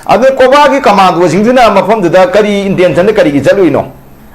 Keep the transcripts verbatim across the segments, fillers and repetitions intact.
ꯑꯗꯨ ꯀꯣꯕ꯭ꯔꯥꯒꯤ ꯀꯃꯥꯟꯗꯣꯁꯤꯡꯗꯨꯅ ꯃꯐꯝꯗꯨꯗ ꯀꯔꯤ ꯏꯟꯇꯦꯟꯁꯟꯗ ꯀꯔꯤꯒꯤ ꯆꯠꯂꯨꯏꯅꯣ?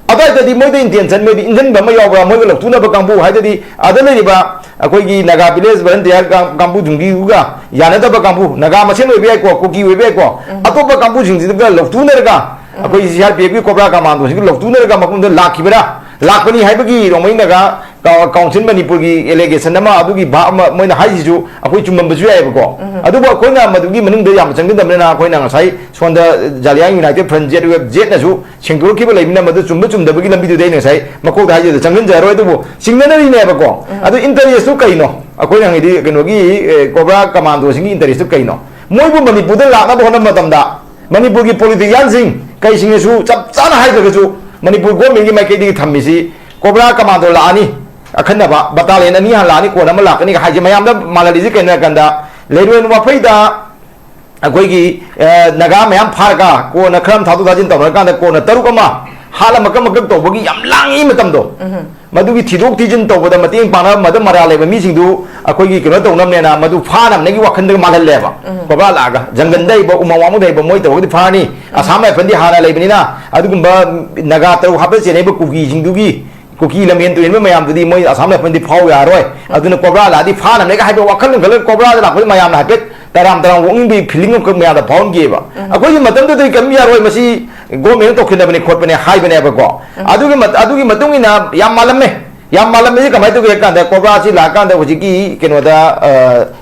ꯑꯗꯨꯋꯥꯏꯗꯗꯤ ꯃꯣꯏꯗ ꯏꯟꯇꯦꯟꯁꯟ, ꯃꯣꯏꯗꯤ ꯏꯟꯖꯟꯕ ꯑꯃ ꯌꯥꯎꯕ꯭ꯔꯥ? ꯃꯣꯏꯒ ꯂꯧꯊꯣꯛꯅꯕ ꯀꯥꯡꯕꯨ, ꯍꯥꯏꯗꯤ ꯑꯗ ꯂꯩꯔꯤꯕ ꯑꯩꯈꯣꯏꯒꯤ ꯅꯥꯒꯥ ꯚꯤꯂꯦꯖ ꯚꯣꯂꯟꯇꯤꯌꯔ ꯀꯥꯡ-, ꯀꯥꯡꯕꯨꯁꯤꯡꯒꯤꯗꯨꯒ ꯌꯥꯅꯗꯕ ꯀꯥꯡꯕꯨ, ꯅꯥꯒꯥ ꯃꯁꯦꯟ ꯑꯣꯏꯕ ꯌꯥꯏꯀꯣ, ꯀꯨꯀꯤ ꯑꯣꯏꯕ ꯌꯥꯏꯀꯣ, ꯑꯇꯣꯞꯄ ꯀꯥꯡꯕꯨꯁꯤꯡꯁꯤꯒ ꯂꯧꯊꯣꯛꯅꯔꯒ, ꯑꯩꯈꯣꯏ ꯁꯤ ꯑꯥꯔ ꯄꯤ ꯑꯦꯐꯀꯤ ꯀꯣꯕ꯭ꯔꯥ ꯀꯃꯥꯟꯗꯣꯁꯤꯡꯒ ꯂꯧꯊꯣꯛꯅꯔꯒ ꯃꯐꯝꯗ ꯂꯥꯛꯈꯤꯕ꯭ꯔꯥ? ꯂꯥꯛꯄꯅꯤ ꯍꯥꯏꯕꯒꯤ ꯔꯣꯡꯃꯩ ꯅꯥꯒꯥ ꯀꯥꯎ-, ꯀꯥꯎꯟꯁꯤꯜ ꯃꯅꯤꯄꯨꯔꯒꯤ ꯑꯦꯂꯤꯒꯦꯁꯟ ꯑꯃ, ꯑꯗꯨꯒꯤ ꯚꯥ-, ꯑꯃ ꯃꯣꯏꯅ ꯍꯥꯏꯁꯤꯁꯨ ꯑꯩꯈꯣꯏ ꯆꯨꯝꯃꯝꯕꯁꯨ ꯌꯥꯏꯑꯕꯀꯣ꯫ ꯎꯝ꯫ ꯑꯗꯨꯕꯨ ꯑꯩꯈꯣꯏꯅ ꯃꯗꯨꯒꯤ ꯃꯅꯨꯡꯗ ꯌꯥꯝ ꯆꯪꯖꯗꯕꯅꯤꯅ ꯑꯩꯈꯣꯏꯅ ꯉꯁꯥꯏ ꯁꯣꯝꯗ ꯖꯥꯂꯤꯌꯥꯡ ꯌꯨꯅꯥꯏꯇꯦꯗ ꯐ꯭ꯔꯟꯠ, ꯖꯦꯠ ꯋꯦꯕ, ꯖꯦꯠꯅꯁꯨ ꯁꯦꯡꯗꯣꯔꯛꯈꯤꯕ ꯂꯩꯕꯅꯤꯅ ꯃꯗꯨ ꯆꯨꯝꯕ ꯆꯨꯝꯗꯕꯒꯤ ꯂꯝꯕꯤꯗꯨꯗꯤ ꯑꯩꯅ ꯉꯁꯥꯏ ꯃꯀꯣꯛꯇ ꯍꯥꯏꯖꯕꯗ ꯆꯪꯁꯤꯟꯖꯔꯔꯣꯏ꯫ ꯑꯗꯨꯕꯨ ꯆꯤꯡꯅꯅꯔꯤꯅꯦꯕꯀꯣ꯫ ꯎꯝ꯫ ꯑꯗꯨ ꯏꯟꯇꯔꯦꯁꯇꯨ ꯀꯩꯅꯣ? ꯑꯩꯈꯣꯏꯅ ꯍꯪꯉꯤꯗꯤ ꯀꯩꯅꯣꯒꯤ, ꯑꯦ, ꯀꯣꯕ꯭ꯔꯥ ꯀꯃꯥꯟꯗꯣꯁꯤꯡꯒꯤ ꯏꯟꯇꯔꯦꯁꯇꯨ ꯀꯩꯅꯣ? ꯃꯣꯏꯕꯨ ꯃꯅꯤꯄꯨꯔꯗ ꯂꯥꯛꯅꯕ ꯍꯣꯠꯅꯕ ꯃꯇꯝꯗ ꯃꯅꯤꯄꯨꯔꯒꯤ ꯄꯣꯂꯤꯇꯤꯁꯤꯌꯥꯟꯁꯤꯡ ꯀꯩꯁꯤꯡꯅꯁꯨ ꯆꯞ ꯆꯥꯅ ꯍꯥꯏꯗ꯭ꯔꯒꯁꯨ ꯃꯅꯤꯄꯨꯔ ꯒꯣꯔꯃꯦꯟꯒꯤ ꯃꯥꯏꯀꯩꯗꯒꯤ ꯊꯝꯃꯤꯁꯤ ꯀꯣꯕ꯭ꯔꯥ ꯀꯃꯥꯟꯗꯣ ꯂꯥꯛꯑꯅꯤ, ꯑꯈꯟꯅꯕ ꯕꯇꯥꯂꯤꯌꯟ ꯑꯅꯤ ꯍꯥꯟꯅ ꯂꯥꯛꯑꯅꯤ, ꯀꯣꯟꯅ ꯑꯃ ꯂꯥꯛꯀꯅꯤꯒ ꯍꯥꯏꯁꯦ꯫ ꯃꯌꯥꯝꯗ ꯃꯥꯜꯍꯜꯂꯤꯁꯤ ꯀꯩꯅꯣ ꯍꯥꯏ ꯀꯥꯟꯗ ꯂꯩꯔꯣꯟ ꯋꯥꯐꯩꯗ ꯑꯩꯈꯣꯏꯒꯤ, ꯑ, ꯅꯥꯒꯥ ꯃꯌꯥꯝ ꯐꯥꯔꯒ ꯀꯣꯟꯅ ꯈꯔ ꯑꯃ ꯊꯥꯗꯣꯛ ꯊꯥꯖꯤꯟ ꯇꯧꯅꯔꯀꯥꯟꯗ ꯀꯣꯟꯅ ꯇꯔꯨꯛ ꯑꯃ ꯍꯥꯠꯂ ꯃꯀꯛ ꯃꯀꯛ ꯇꯧꯕꯒꯤ ꯌꯥꯝ ꯂꯥꯡꯉꯤ ꯃꯇꯝꯗꯣ꯫ ꯎꯝ꯫ ꯃꯗꯨꯒꯤ ꯊꯤꯗꯣꯛ ꯊꯤꯖꯤꯟ ꯇꯧꯕꯗ ꯃꯇꯦꯡ ꯄꯥꯡꯅꯕ ꯃꯗꯨ ꯃꯔꯥꯜ ꯂꯩꯕ ꯃꯤꯁꯤꯡꯗꯨ ꯑꯩꯈꯣꯏꯒꯤ ꯀꯩꯅꯣ ꯇꯧꯅꯕꯅꯦꯅ ꯃꯗꯨ ꯐꯥꯅꯕꯒꯤ ꯋꯥꯈꯜꯗ ꯃꯥꯜꯍꯜꯂꯦꯕ꯫ ꯎꯝ꯫ ꯀꯣꯕ꯭ꯔꯥ ꯂꯥꯛꯑꯒ ꯖꯪꯒꯜꯗ ꯂꯩꯕ, ꯎꯃꯪ ꯋꯥꯃꯪꯗ ꯂꯩꯕ ꯃꯣꯏ ꯇꯧꯔꯒꯗꯤ ꯐꯥꯔꯅꯤ꯫ ꯎꯝ꯫ ꯑꯁꯥꯝ ꯔꯥꯏꯐꯜꯗꯤ ꯍꯥꯟꯅ ꯂꯩꯕꯅꯤꯅ ꯑꯗꯨꯒꯨꯝꯕ ꯅꯥꯒꯥ ꯇꯔꯨꯛ ꯍꯥꯠꯄ ꯆꯦꯟꯅꯩꯕ ꯀꯨꯀꯤꯁꯤꯡꯗꯨꯒꯤ, ꯀꯨꯀꯤ ꯂꯝꯍꯦꯟ ꯇꯨꯔꯦꯟꯕ ꯃꯌꯥꯝꯗꯨꯗꯤ ꯃꯣꯏ ꯑꯁꯥꯝ ꯔꯥꯏꯐꯜꯗꯤ ꯐꯥꯎ ꯌꯥꯔꯣꯏ꯫ ꯎꯝ꯫ ꯑꯗꯨꯅ ꯀꯣꯕ꯭ꯔꯥ ꯂꯥꯛꯑꯗꯤ ꯐꯥꯅꯕꯅꯦꯒ ꯍꯥꯏꯕ ꯋꯥꯈꯜ ꯑꯃ ꯈꯜꯂꯒ ꯀꯣꯕ꯭ꯔꯥꯗ ꯂꯥꯛꯄꯗ ꯃꯌꯥꯝꯅ ꯍꯥꯏꯐꯦꯠ ꯇꯔꯥꯝ ꯇꯔꯥꯝ ꯑꯣꯛꯅꯤꯡꯕꯒꯤ ꯐꯤꯂꯤꯡ ꯑꯃꯈꯛ ꯃꯌꯥꯝꯗ ꯐꯥꯎꯍꯟꯈꯤꯑꯕ꯫ ꯎꯝ꯫ ꯑꯩꯈꯣꯏꯒꯤ ꯃꯇꯝꯗꯨꯗꯗꯤ ꯀꯔꯤꯝ ꯌꯥꯔꯣꯏ, ꯃꯁꯤ ꯒꯣꯔꯃꯦꯟꯅ ꯇꯧꯈꯤꯅꯕꯅꯤ ꯈꯣꯠꯄꯅꯤ ꯍꯥꯏꯕꯅꯦꯕꯀꯣ꯫ ꯎꯝ꯫ ꯑꯗꯨꯒꯤ ꯃꯠ-, ꯑꯗꯨꯒꯤ ꯃꯇꯨꯡ ꯏꯟꯅ ꯌꯥꯝ ꯃꯥꯜꯂꯝꯃꯦ꯫ ꯌꯥꯝ ꯃꯥꯜꯂꯝꯃꯤꯁꯦ ꯀꯃꯥꯏꯅ ꯇꯧꯒꯦ ꯍꯥꯏ ꯀꯥꯟꯗ, ꯀꯣꯕ꯭ꯔꯥꯁꯤ ꯂꯥꯛꯑꯀꯥꯟꯗ ꯍꯧꯖꯤꯛꯀꯤ ꯀꯩꯅꯣꯗ, ꯑ,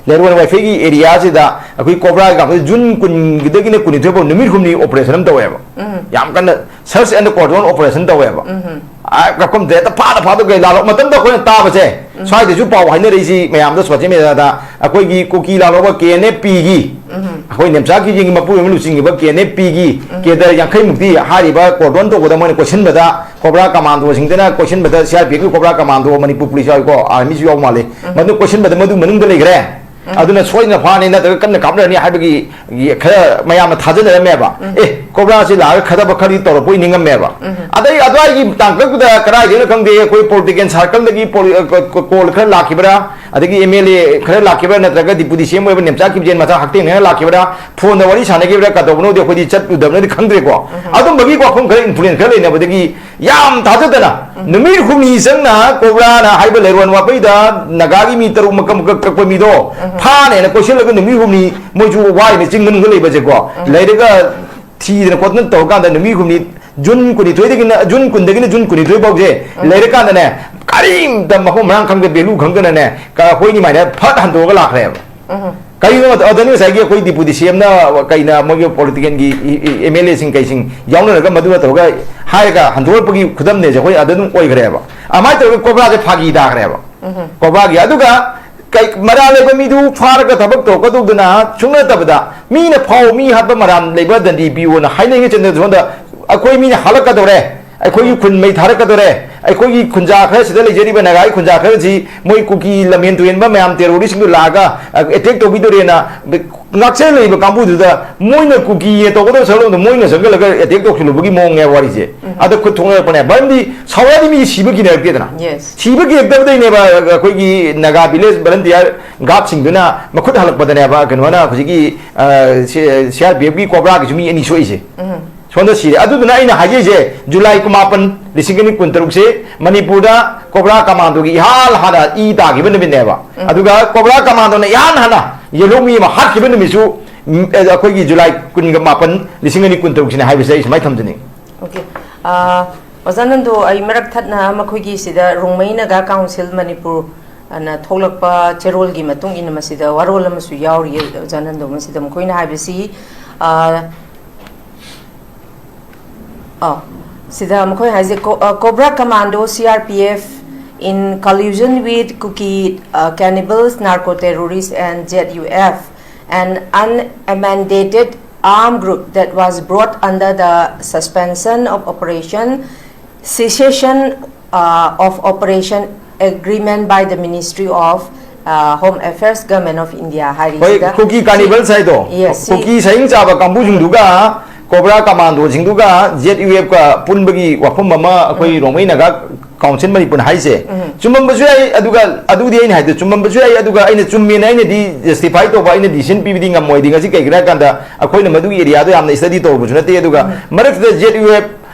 ꯂꯩꯔꯣꯟ ꯋꯥꯏꯐꯩꯒꯤ ꯑꯦꯔꯤꯌꯥꯁꯤꯗ ꯑꯩꯈꯣꯏ ꯀꯣꯕ꯭ꯔꯥꯒꯤ ꯀꯥꯡꯕꯨꯁꯦ ꯖꯨꯟ ꯀꯨꯟꯒꯤꯗꯒꯤꯅ ꯀꯨꯟꯅꯤꯊꯣꯏ ꯐꯥꯎ ꯅꯨꯃꯤꯠ ꯍꯨꯝꯅꯤ ꯑꯣꯄꯔꯦꯁꯟ ꯑꯃ ꯇꯧꯋꯦꯕ꯫ ꯎꯝ꯫ ꯌꯥꯝ ꯀꯟꯅ search and cordon operation ꯇꯧꯋꯦꯕ꯫ ꯎꯝ꯫ ꯑ, ꯀꯛꯐꯝꯁꯦ ꯍꯦꯛꯇ ꯐꯥꯗ ꯐꯥꯗ ꯀꯩ ꯂꯥꯜꯂꯣ-, ꯃꯇꯝꯗ ꯑꯩꯈꯣꯏꯅ ꯇꯥꯕꯁꯦ, ꯎꯝ꯫ ꯁ꯭ꯋꯥꯏꯗꯁꯨ ꯄꯥꯎ ꯍꯥꯏꯅꯔꯛꯏꯁꯤ ꯃꯌꯥꯝꯗ ꯁꯣꯁꯤꯌꯦꯜ ꯃꯦꯗꯤꯌꯥꯗ, ꯑꯩꯈꯣꯏꯒꯤ ꯀꯨꯀꯤ ꯂꯥꯜꯍꯧꯕ ꯀꯦ ꯑꯦꯟ ꯑꯦꯐ ꯄꯤꯒꯤ, ꯎꯝ꯫ ꯑꯩꯈꯣꯏ ꯅꯦꯝꯆꯥ ꯀꯤꯖꯤꯡꯒꯤ ꯃꯄꯨ ꯑꯣꯏꯕ ꯂꯨꯆꯤꯡꯉꯤꯕ ꯀꯦ ꯑꯦꯟ ꯑꯦꯐ ꯄꯤꯒꯤ ꯎꯝ꯫ ꯀꯦꯗꯔ ꯌꯥꯡꯈꯩ ꯃꯨꯛꯇꯤ ꯍꯥꯏꯔꯤꯕ ꯀꯣꯔꯗꯣꯟ ꯇꯧꯕꯗ ꯃꯣꯏꯅ ꯀꯣꯏꯁꯤꯟꯕꯗ, ꯀꯣꯕ꯭ꯔꯥ ꯀꯃꯥꯟꯗꯣꯁꯤꯡꯗꯅ ꯀꯣꯏꯁꯤꯟꯕꯗ, ꯁꯤ ꯑꯥꯔ ꯄꯤ ꯑꯦꯐꯀꯤ ꯀꯣꯕ꯭ꯔꯥ ꯀꯃꯥꯟꯗꯣ, ꯃꯅꯤꯄꯨꯔ ꯄꯨꯂꯤꯁ ꯌꯥꯎꯏꯀꯣ, ꯑꯥꯔꯃꯤꯁꯨ ꯌꯥꯎ ꯃꯥꯜꯂꯤ, ꯎꯝ꯫ ꯃꯗꯨ ꯀꯣꯏꯁꯤꯟꯕꯗ ꯃꯗꯨ ꯃꯅꯨꯡꯗ ꯂꯩꯈ꯭ꯔꯦ꯫ ꯑꯗꯨꯅ ꯁꯣꯏꯗꯅ ꯐꯥꯅꯤ ꯅꯠꯇ꯭ꯔꯒ ꯀꯟꯅ ꯀꯥꯞꯅꯔꯅꯤ ꯍꯥꯏꯕꯒꯤ ꯈꯔ ꯃꯌꯥꯝꯅ ꯊꯥꯖꯅꯔꯝꯃꯦꯕ꯫ ꯑꯦ, ꯀꯣꯕ꯭ꯔꯥꯁꯤ ꯂꯥꯛꯑꯒ ꯈꯗꯕ ꯈꯔꯗꯤ ꯇꯧꯔꯛꯄꯣꯏ ꯅꯤꯡꯉꯝꯃꯦꯕ꯫ ꯑꯗꯩ ꯑꯗꯨꯋꯥꯏꯒꯤ ꯇꯥꯡꯀꯛꯇꯨꯗ ꯀꯗꯥꯏꯗꯩꯅꯣ ꯈꯪꯗꯦ, ꯑꯩꯈꯣꯏ ꯄꯣꯂꯤꯇꯤꯀꯦꯜ ꯁꯥꯔꯀꯜꯗꯒꯤ ꯄꯣꯂꯤ-, ꯑ, ꯀ-, ꯀ-, ꯀꯣꯜ ꯈꯔ ꯂꯥꯛꯈꯤꯕ꯭ꯔꯥ, ꯑꯗꯒꯤ ꯑꯦꯝ ꯑꯦꯜ ꯑꯦ ꯈꯔ ꯂꯥꯛꯈꯤꯕ꯭ꯔꯥ, ꯅꯠꯇ꯭ꯔꯒ ꯗꯤꯄꯨꯇꯤ ꯁꯤ ꯑꯦꯝ ꯑꯣꯏꯕ ꯅꯦꯝꯆꯥ ꯀꯤꯞꯖꯦꯟ ꯃꯆꯥ ꯍꯛꯊꯦꯡꯅꯅ ꯂꯥꯛꯈꯤꯕ꯭ꯔꯥ, ꯐꯣꯟꯗ ꯋꯥꯔꯤ ꯁꯥꯟꯅꯈꯤꯕ꯭ꯔꯥ, ꯀꯩꯗꯧꯕꯅꯣꯗꯤ ꯑꯩꯈꯣꯏꯗꯤ ꯆꯠꯂꯨꯗꯕꯅꯗꯤ ꯈꯪꯗ꯭ꯔꯦꯀꯣ꯫ ꯑꯗꯨꯝꯕꯒꯤ ꯋꯥꯐꯝ ꯈꯔ, ꯏꯟꯐ꯭ꯂꯨꯌꯦꯟꯁ ꯈꯔ ꯂꯩꯅꯕꯗꯒꯤ ꯌꯥꯝ ꯊꯥꯖꯗꯅ ꯅꯨꯃꯤꯠ ꯍꯨꯝꯅꯤ ꯆꯪꯅ ꯀꯣꯕ꯭ꯔꯥꯅ ꯍꯥꯏꯕ ꯂꯩꯔꯣꯟ ꯋꯥꯄꯩꯗ ꯅꯥꯒꯥꯒꯤ ꯃꯤ ꯇꯔꯨꯛ ꯃꯀꯛ ꯃꯀꯛ ꯀꯛꯄ ꯃꯤꯗꯣ ꯐꯥꯅꯦꯅ ꯀꯣꯏꯁꯤꯜꯂꯒ ꯅꯨꯃꯤꯠ ꯍꯨꯝꯅꯤ ꯃꯣꯏꯁꯨ ꯋꯥꯏꯅ ꯆꯤꯡ ꯃꯅꯨꯡꯗ ꯂꯩꯕꯁꯦꯀꯣ, ꯂꯩꯔꯒ ꯊꯤꯗꯅ ꯈꯣꯠꯇꯅ ꯇꯧꯔꯀꯥꯟꯗ ꯅꯨꯃꯤꯠ ꯍꯨꯝꯅꯤ, ꯖꯨꯟ ꯀꯨꯟꯅꯤꯊꯣꯏꯗꯒꯤꯅ, ꯖꯨꯟ ꯀꯨꯟꯗꯒꯤꯅ ꯖꯨꯟ ꯀꯨꯟꯅꯤꯊꯣꯏ ꯐꯥꯎꯁꯦ ꯂꯩꯔꯀꯥꯟꯗꯅꯦ, ꯀꯔꯤꯝꯇ ꯃꯐꯝ ꯃꯔꯥꯡ ꯈꯪꯗ, ꯚꯦꯂꯨ ꯈꯪꯗꯅꯅꯦ, ꯀ-, ꯑꯩꯈꯣꯏ ꯑꯗꯨꯃꯥꯏꯅ ꯐꯠ ꯍꯟꯗꯣꯛꯑꯒ ꯂꯥꯛꯈ꯭ꯔꯦꯕ꯫ ꯀꯩꯒꯤꯅꯣ ꯑꯗꯨꯅꯤ ꯉꯁꯥꯏꯒꯤ ꯑꯩꯈꯣꯏ ꯗꯤꯄꯨꯇꯤ ꯁꯤ ꯑꯦꯝꯅ ꯀꯩꯅ ꯃꯣꯏꯒꯤ ꯄꯣꯂꯤꯇꯤꯀꯦꯜꯒꯤ ꯑꯦꯝ ꯑꯦꯜ ꯑꯦꯁꯤꯡ ꯀꯩꯁꯤꯡ ꯌꯥꯎꯅꯔꯒ ꯃꯗꯨꯅ ꯇꯧꯔꯒ ꯍꯥꯏꯔꯒ ꯍꯟꯗꯣꯔꯛꯄꯒꯤ ꯈꯨꯗꯝꯅꯦꯁꯦ ꯑꯩꯈꯣꯏ ꯑꯗ ꯑꯗꯨꯝ ꯑꯣꯏꯈ꯭ꯔꯦꯕ꯫ ꯑꯗꯨꯃꯥꯏꯅ ꯇꯧꯔꯒ ꯀꯣꯕ꯭ꯔꯥꯁꯦ ꯐꯥꯒꯤ ꯇꯥꯈ꯭ꯔꯦꯕ꯫ ꯀꯣꯕ꯭ꯔꯥꯒꯤ ꯑꯗꯨꯒ ꯀꯩ ꯃꯔꯥꯜ ꯂꯩꯕ ꯃꯤꯗꯨ ꯐꯥꯔꯒ ꯊꯕꯛ ꯇꯧꯔꯛꯀꯗꯧꯗꯅ ꯁꯨꯡꯅꯠꯇꯕꯗ ꯃꯤꯅ ꯐꯥꯎ ꯃꯤ ꯍꯥꯠꯄ ꯃꯔꯥꯜ ꯂꯩꯕ ꯗꯟꯗꯤ ꯄꯤꯌꯣꯅ ꯍꯥꯏꯅꯩꯉꯩ ꯆꯟꯗ꯭ꯔ ꯁꯣꯝꯗ ꯑꯩꯈꯣꯏ ꯃꯤꯅ ꯍꯥꯠꯂꯛꯀꯗꯧꯔꯦ, ꯑꯩꯈꯣꯏꯒꯤ ꯈꯨꯟ ꯃꯩ ꯊꯥꯔꯛꯀꯗꯧꯔꯦ, ꯑꯩꯈꯣꯏꯒꯤ ꯈꯨꯟꯖꯥ ꯈꯔ ꯁꯤꯗ ꯂꯩꯖꯔꯤꯕ ꯅꯥꯒꯥꯒꯤ ꯈꯨꯟꯖꯥ ꯈꯔꯁꯤ ꯃꯣꯏ ꯀꯨꯀꯤ ꯂꯝꯍꯦꯟ ꯇꯨꯍꯦꯟꯕ ꯃꯌꯥꯝ ꯇꯦꯔꯣꯔꯤꯁꯁꯤꯡꯗꯨ ꯂꯥꯛꯑꯒ ꯑꯦꯇꯦꯛ ꯇꯧꯕꯤꯗꯣꯔꯦꯅ ꯉꯥꯛꯆ ꯂꯩꯕ ꯀꯥꯡꯕꯨꯗꯨꯗ ꯃꯣꯏꯅ ꯀꯨꯀꯤꯅ ꯇꯧꯒꯗꯕ ꯁꯔꯨꯛ ꯑꯃꯗ ꯃꯣꯏꯅ ꯆꯪꯁꯤꯜꯂꯒ ꯑꯦꯇꯦꯛ ꯇꯧꯁꯤꯜꯂꯨꯕꯒꯤ ꯃꯑꯣꯡꯅꯦ ꯋꯥꯔꯤꯁꯦ꯫ ꯑꯗ ꯈꯨꯠ ꯊꯣꯛꯅꯔꯛꯄꯅꯦ꯫ ꯃꯔꯝꯗꯤ ꯁꯥꯎꯔꯗꯤ ꯃꯤ ꯁꯤꯕ ꯀꯤꯅꯔꯛꯇꯦꯗꯅ꯫ Yes. ꯁꯤꯕ ꯀꯤꯔꯛꯇꯕꯗꯩꯅꯦꯕ ꯑꯩꯈꯣꯏꯒꯤ ꯅꯥꯒꯥ ꯚꯤꯂꯦꯖ ꯚꯂꯟꯇꯤꯌꯥꯔ ꯒꯥꯔꯗꯁꯤꯡꯗꯨꯅ ꯃꯈꯨꯠ ꯍꯜꯂꯛꯄꯗꯅꯦꯕ ꯀꯩꯅꯣꯅ ꯍꯧꯖꯤꯛꯀꯤ, ꯑ, ꯁꯤ-, ꯁꯤ ꯑꯥꯔ ꯄꯤ ꯑꯦꯐꯀꯤ ꯀꯣꯕ꯭ꯔꯥꯒꯤꯁꯨ ꯃꯤ ꯑꯅꯤ ꯁꯣꯛꯏꯁꯦ꯫ ꯁꯣꯝꯗ ꯁꯤꯔꯦ꯫ ꯑꯗꯨꯗꯨꯅ ꯑꯩꯅ ꯍꯥꯏꯖꯩꯁꯦ, ꯖꯨꯂꯥꯏ ꯀꯨꯟꯃꯥꯄꯟ, ꯂꯤꯁꯤꯡ ꯑꯅꯤ ꯀꯨꯟꯇꯔꯨꯛꯁꯦ ꯃꯅꯤꯄꯨꯔꯗ ꯀꯣꯕ꯭ꯔꯥ ꯀꯃꯥꯟꯗꯣꯒꯤ ꯏꯍꯥꯟ ꯍꯥꯟꯅ ꯏ ꯇꯥꯈꯤꯕ ꯅꯨꯃꯤꯠꯅꯦꯕ꯫ ꯑꯗꯨꯒ ꯀꯣꯕ꯭ꯔꯥ ꯀꯃꯥꯟꯗꯣꯅ ꯏꯍꯥꯟ ꯍꯥꯟꯅ ꯌꯦꯜꯍꯧ ꯃꯤ ꯑꯃ ꯍꯥꯠꯈꯤꯕ ꯅꯨꯃꯤꯠꯁꯨ, ꯎꯝ, ꯑꯩꯈꯣꯏꯒꯤ ꯖꯨꯂꯥꯏ ꯀꯨꯟꯒ ꯃꯥꯄꯟ, ꯂꯤꯁꯤꯡ ꯑꯅꯤ ꯀꯨꯟꯇꯔꯨꯛꯁꯤꯅꯦ ꯍꯥꯏꯕꯁꯦ ꯑꯩ ꯁꯨꯃꯥꯏꯅ ꯊꯝꯖꯅꯤꯡꯉꯤ꯫ Okay. ꯑ, ꯑꯣꯖꯥ ꯅꯟꯗꯣ, ꯑꯩ ꯃꯔꯛ ꯊꯠꯅ ꯃꯈꯣꯏꯒꯤ ꯁꯤꯗ ꯔꯣꯡꯃꯩ ꯅꯥꯒꯥ ꯀꯥꯎꯟꯁꯤꯜ ꯃꯅꯤꯄꯨꯔ ꯑꯅ ꯊꯣꯛꯂꯛꯄ ꯆꯦꯔꯣꯜꯒꯤ ꯃꯇꯨꯡ ꯏꯟꯅ ꯃꯁꯤꯗ ꯋꯥꯔꯣꯜ ꯑꯃꯁꯨ ꯌꯥꯎꯔꯤꯌꯦ, ꯑꯣꯖꯥ ꯅꯟꯗꯣ꯫ ꯃꯁꯤꯗ ꯃꯈꯣꯏꯅ ꯍꯥꯏꯕꯁꯤ, ꯑ, ꯑ, ꯁꯤꯗ ꯃꯈꯣꯏ ꯍꯥꯏꯁꯦ, Co-, ꯑ, Cobra Commando, C R P F, in collusion with Kuki, uh, cannibals, narco-terrorists and Z U F, an unamended armed group that was brought under the Suspension of Operation, Cessation, uh, of Operation Agreement by the Ministry of, Home Affairs, Government of India ꯍꯣꯏ, ꯍꯥꯏꯔꯤꯁꯤꯗ ꯀꯨꯀꯤ ꯁꯤ- Carnivals ꯍꯥꯏꯗꯣ, Yes, ꯁꯤ- ꯀꯨꯀꯤ ꯁꯍꯤꯡ ꯆꯥꯕ ꯀꯥꯡꯕꯨꯁꯤꯡꯗꯨꯒ cobra ꯀꯃꯥꯟꯗꯣꯁꯤꯡꯗꯨꯒ Z U F ꯀ ꯄꯨꯟꯕꯒꯤ ꯋꯥꯐꯝ ꯑꯃ ꯑꯩꯈꯣꯏ ꯔꯣꯡꯃꯩ ꯅꯥꯒꯥ ꯀꯥꯎꯟꯁꯤꯜ ꯃꯅꯤꯄꯨꯔꯅ ꯍꯥꯏꯁꯦ ꯎꯝ꯫ ꯆꯨꯝꯃꯝꯕꯁꯨ ꯌꯥꯏ, ꯑꯗꯨꯒ ꯑꯗꯨꯗꯤ ꯑꯩꯅ ꯍꯥꯏꯗꯣ ꯆꯨꯝꯃꯝꯕꯁꯨ ꯌꯥꯏ, ꯑꯗꯨꯒ ꯑꯩꯅ ꯆꯨꯝꯃꯦꯅ ꯑꯩꯅꯗꯤ ꯖꯁꯇꯤꯐꯥꯏ ꯇꯧꯕ, ꯑꯩꯅ ꯗꯤꯁꯤꯖꯟ ꯄꯤꯕꯗꯤ ꯉꯝꯃꯣꯏꯗꯤ꯫ ꯉꯁꯤ ꯀꯩꯒꯤꯅꯣ ꯍꯥꯏ ꯀꯥꯟꯗ ꯑꯩꯈꯣꯏꯅ ꯃꯗꯨꯒꯤ ꯑꯦꯔꯤꯌꯥꯗꯣ ꯌꯥꯝꯅ ꯁ꯭ꯇꯗꯤ ꯇꯧꯔꯨꯕꯁꯨ ꯅꯠꯇꯦ, ꯑꯗꯨꯒ ꯎꯝ꯫ ꯃꯔꯛꯇꯨꯗ Z U F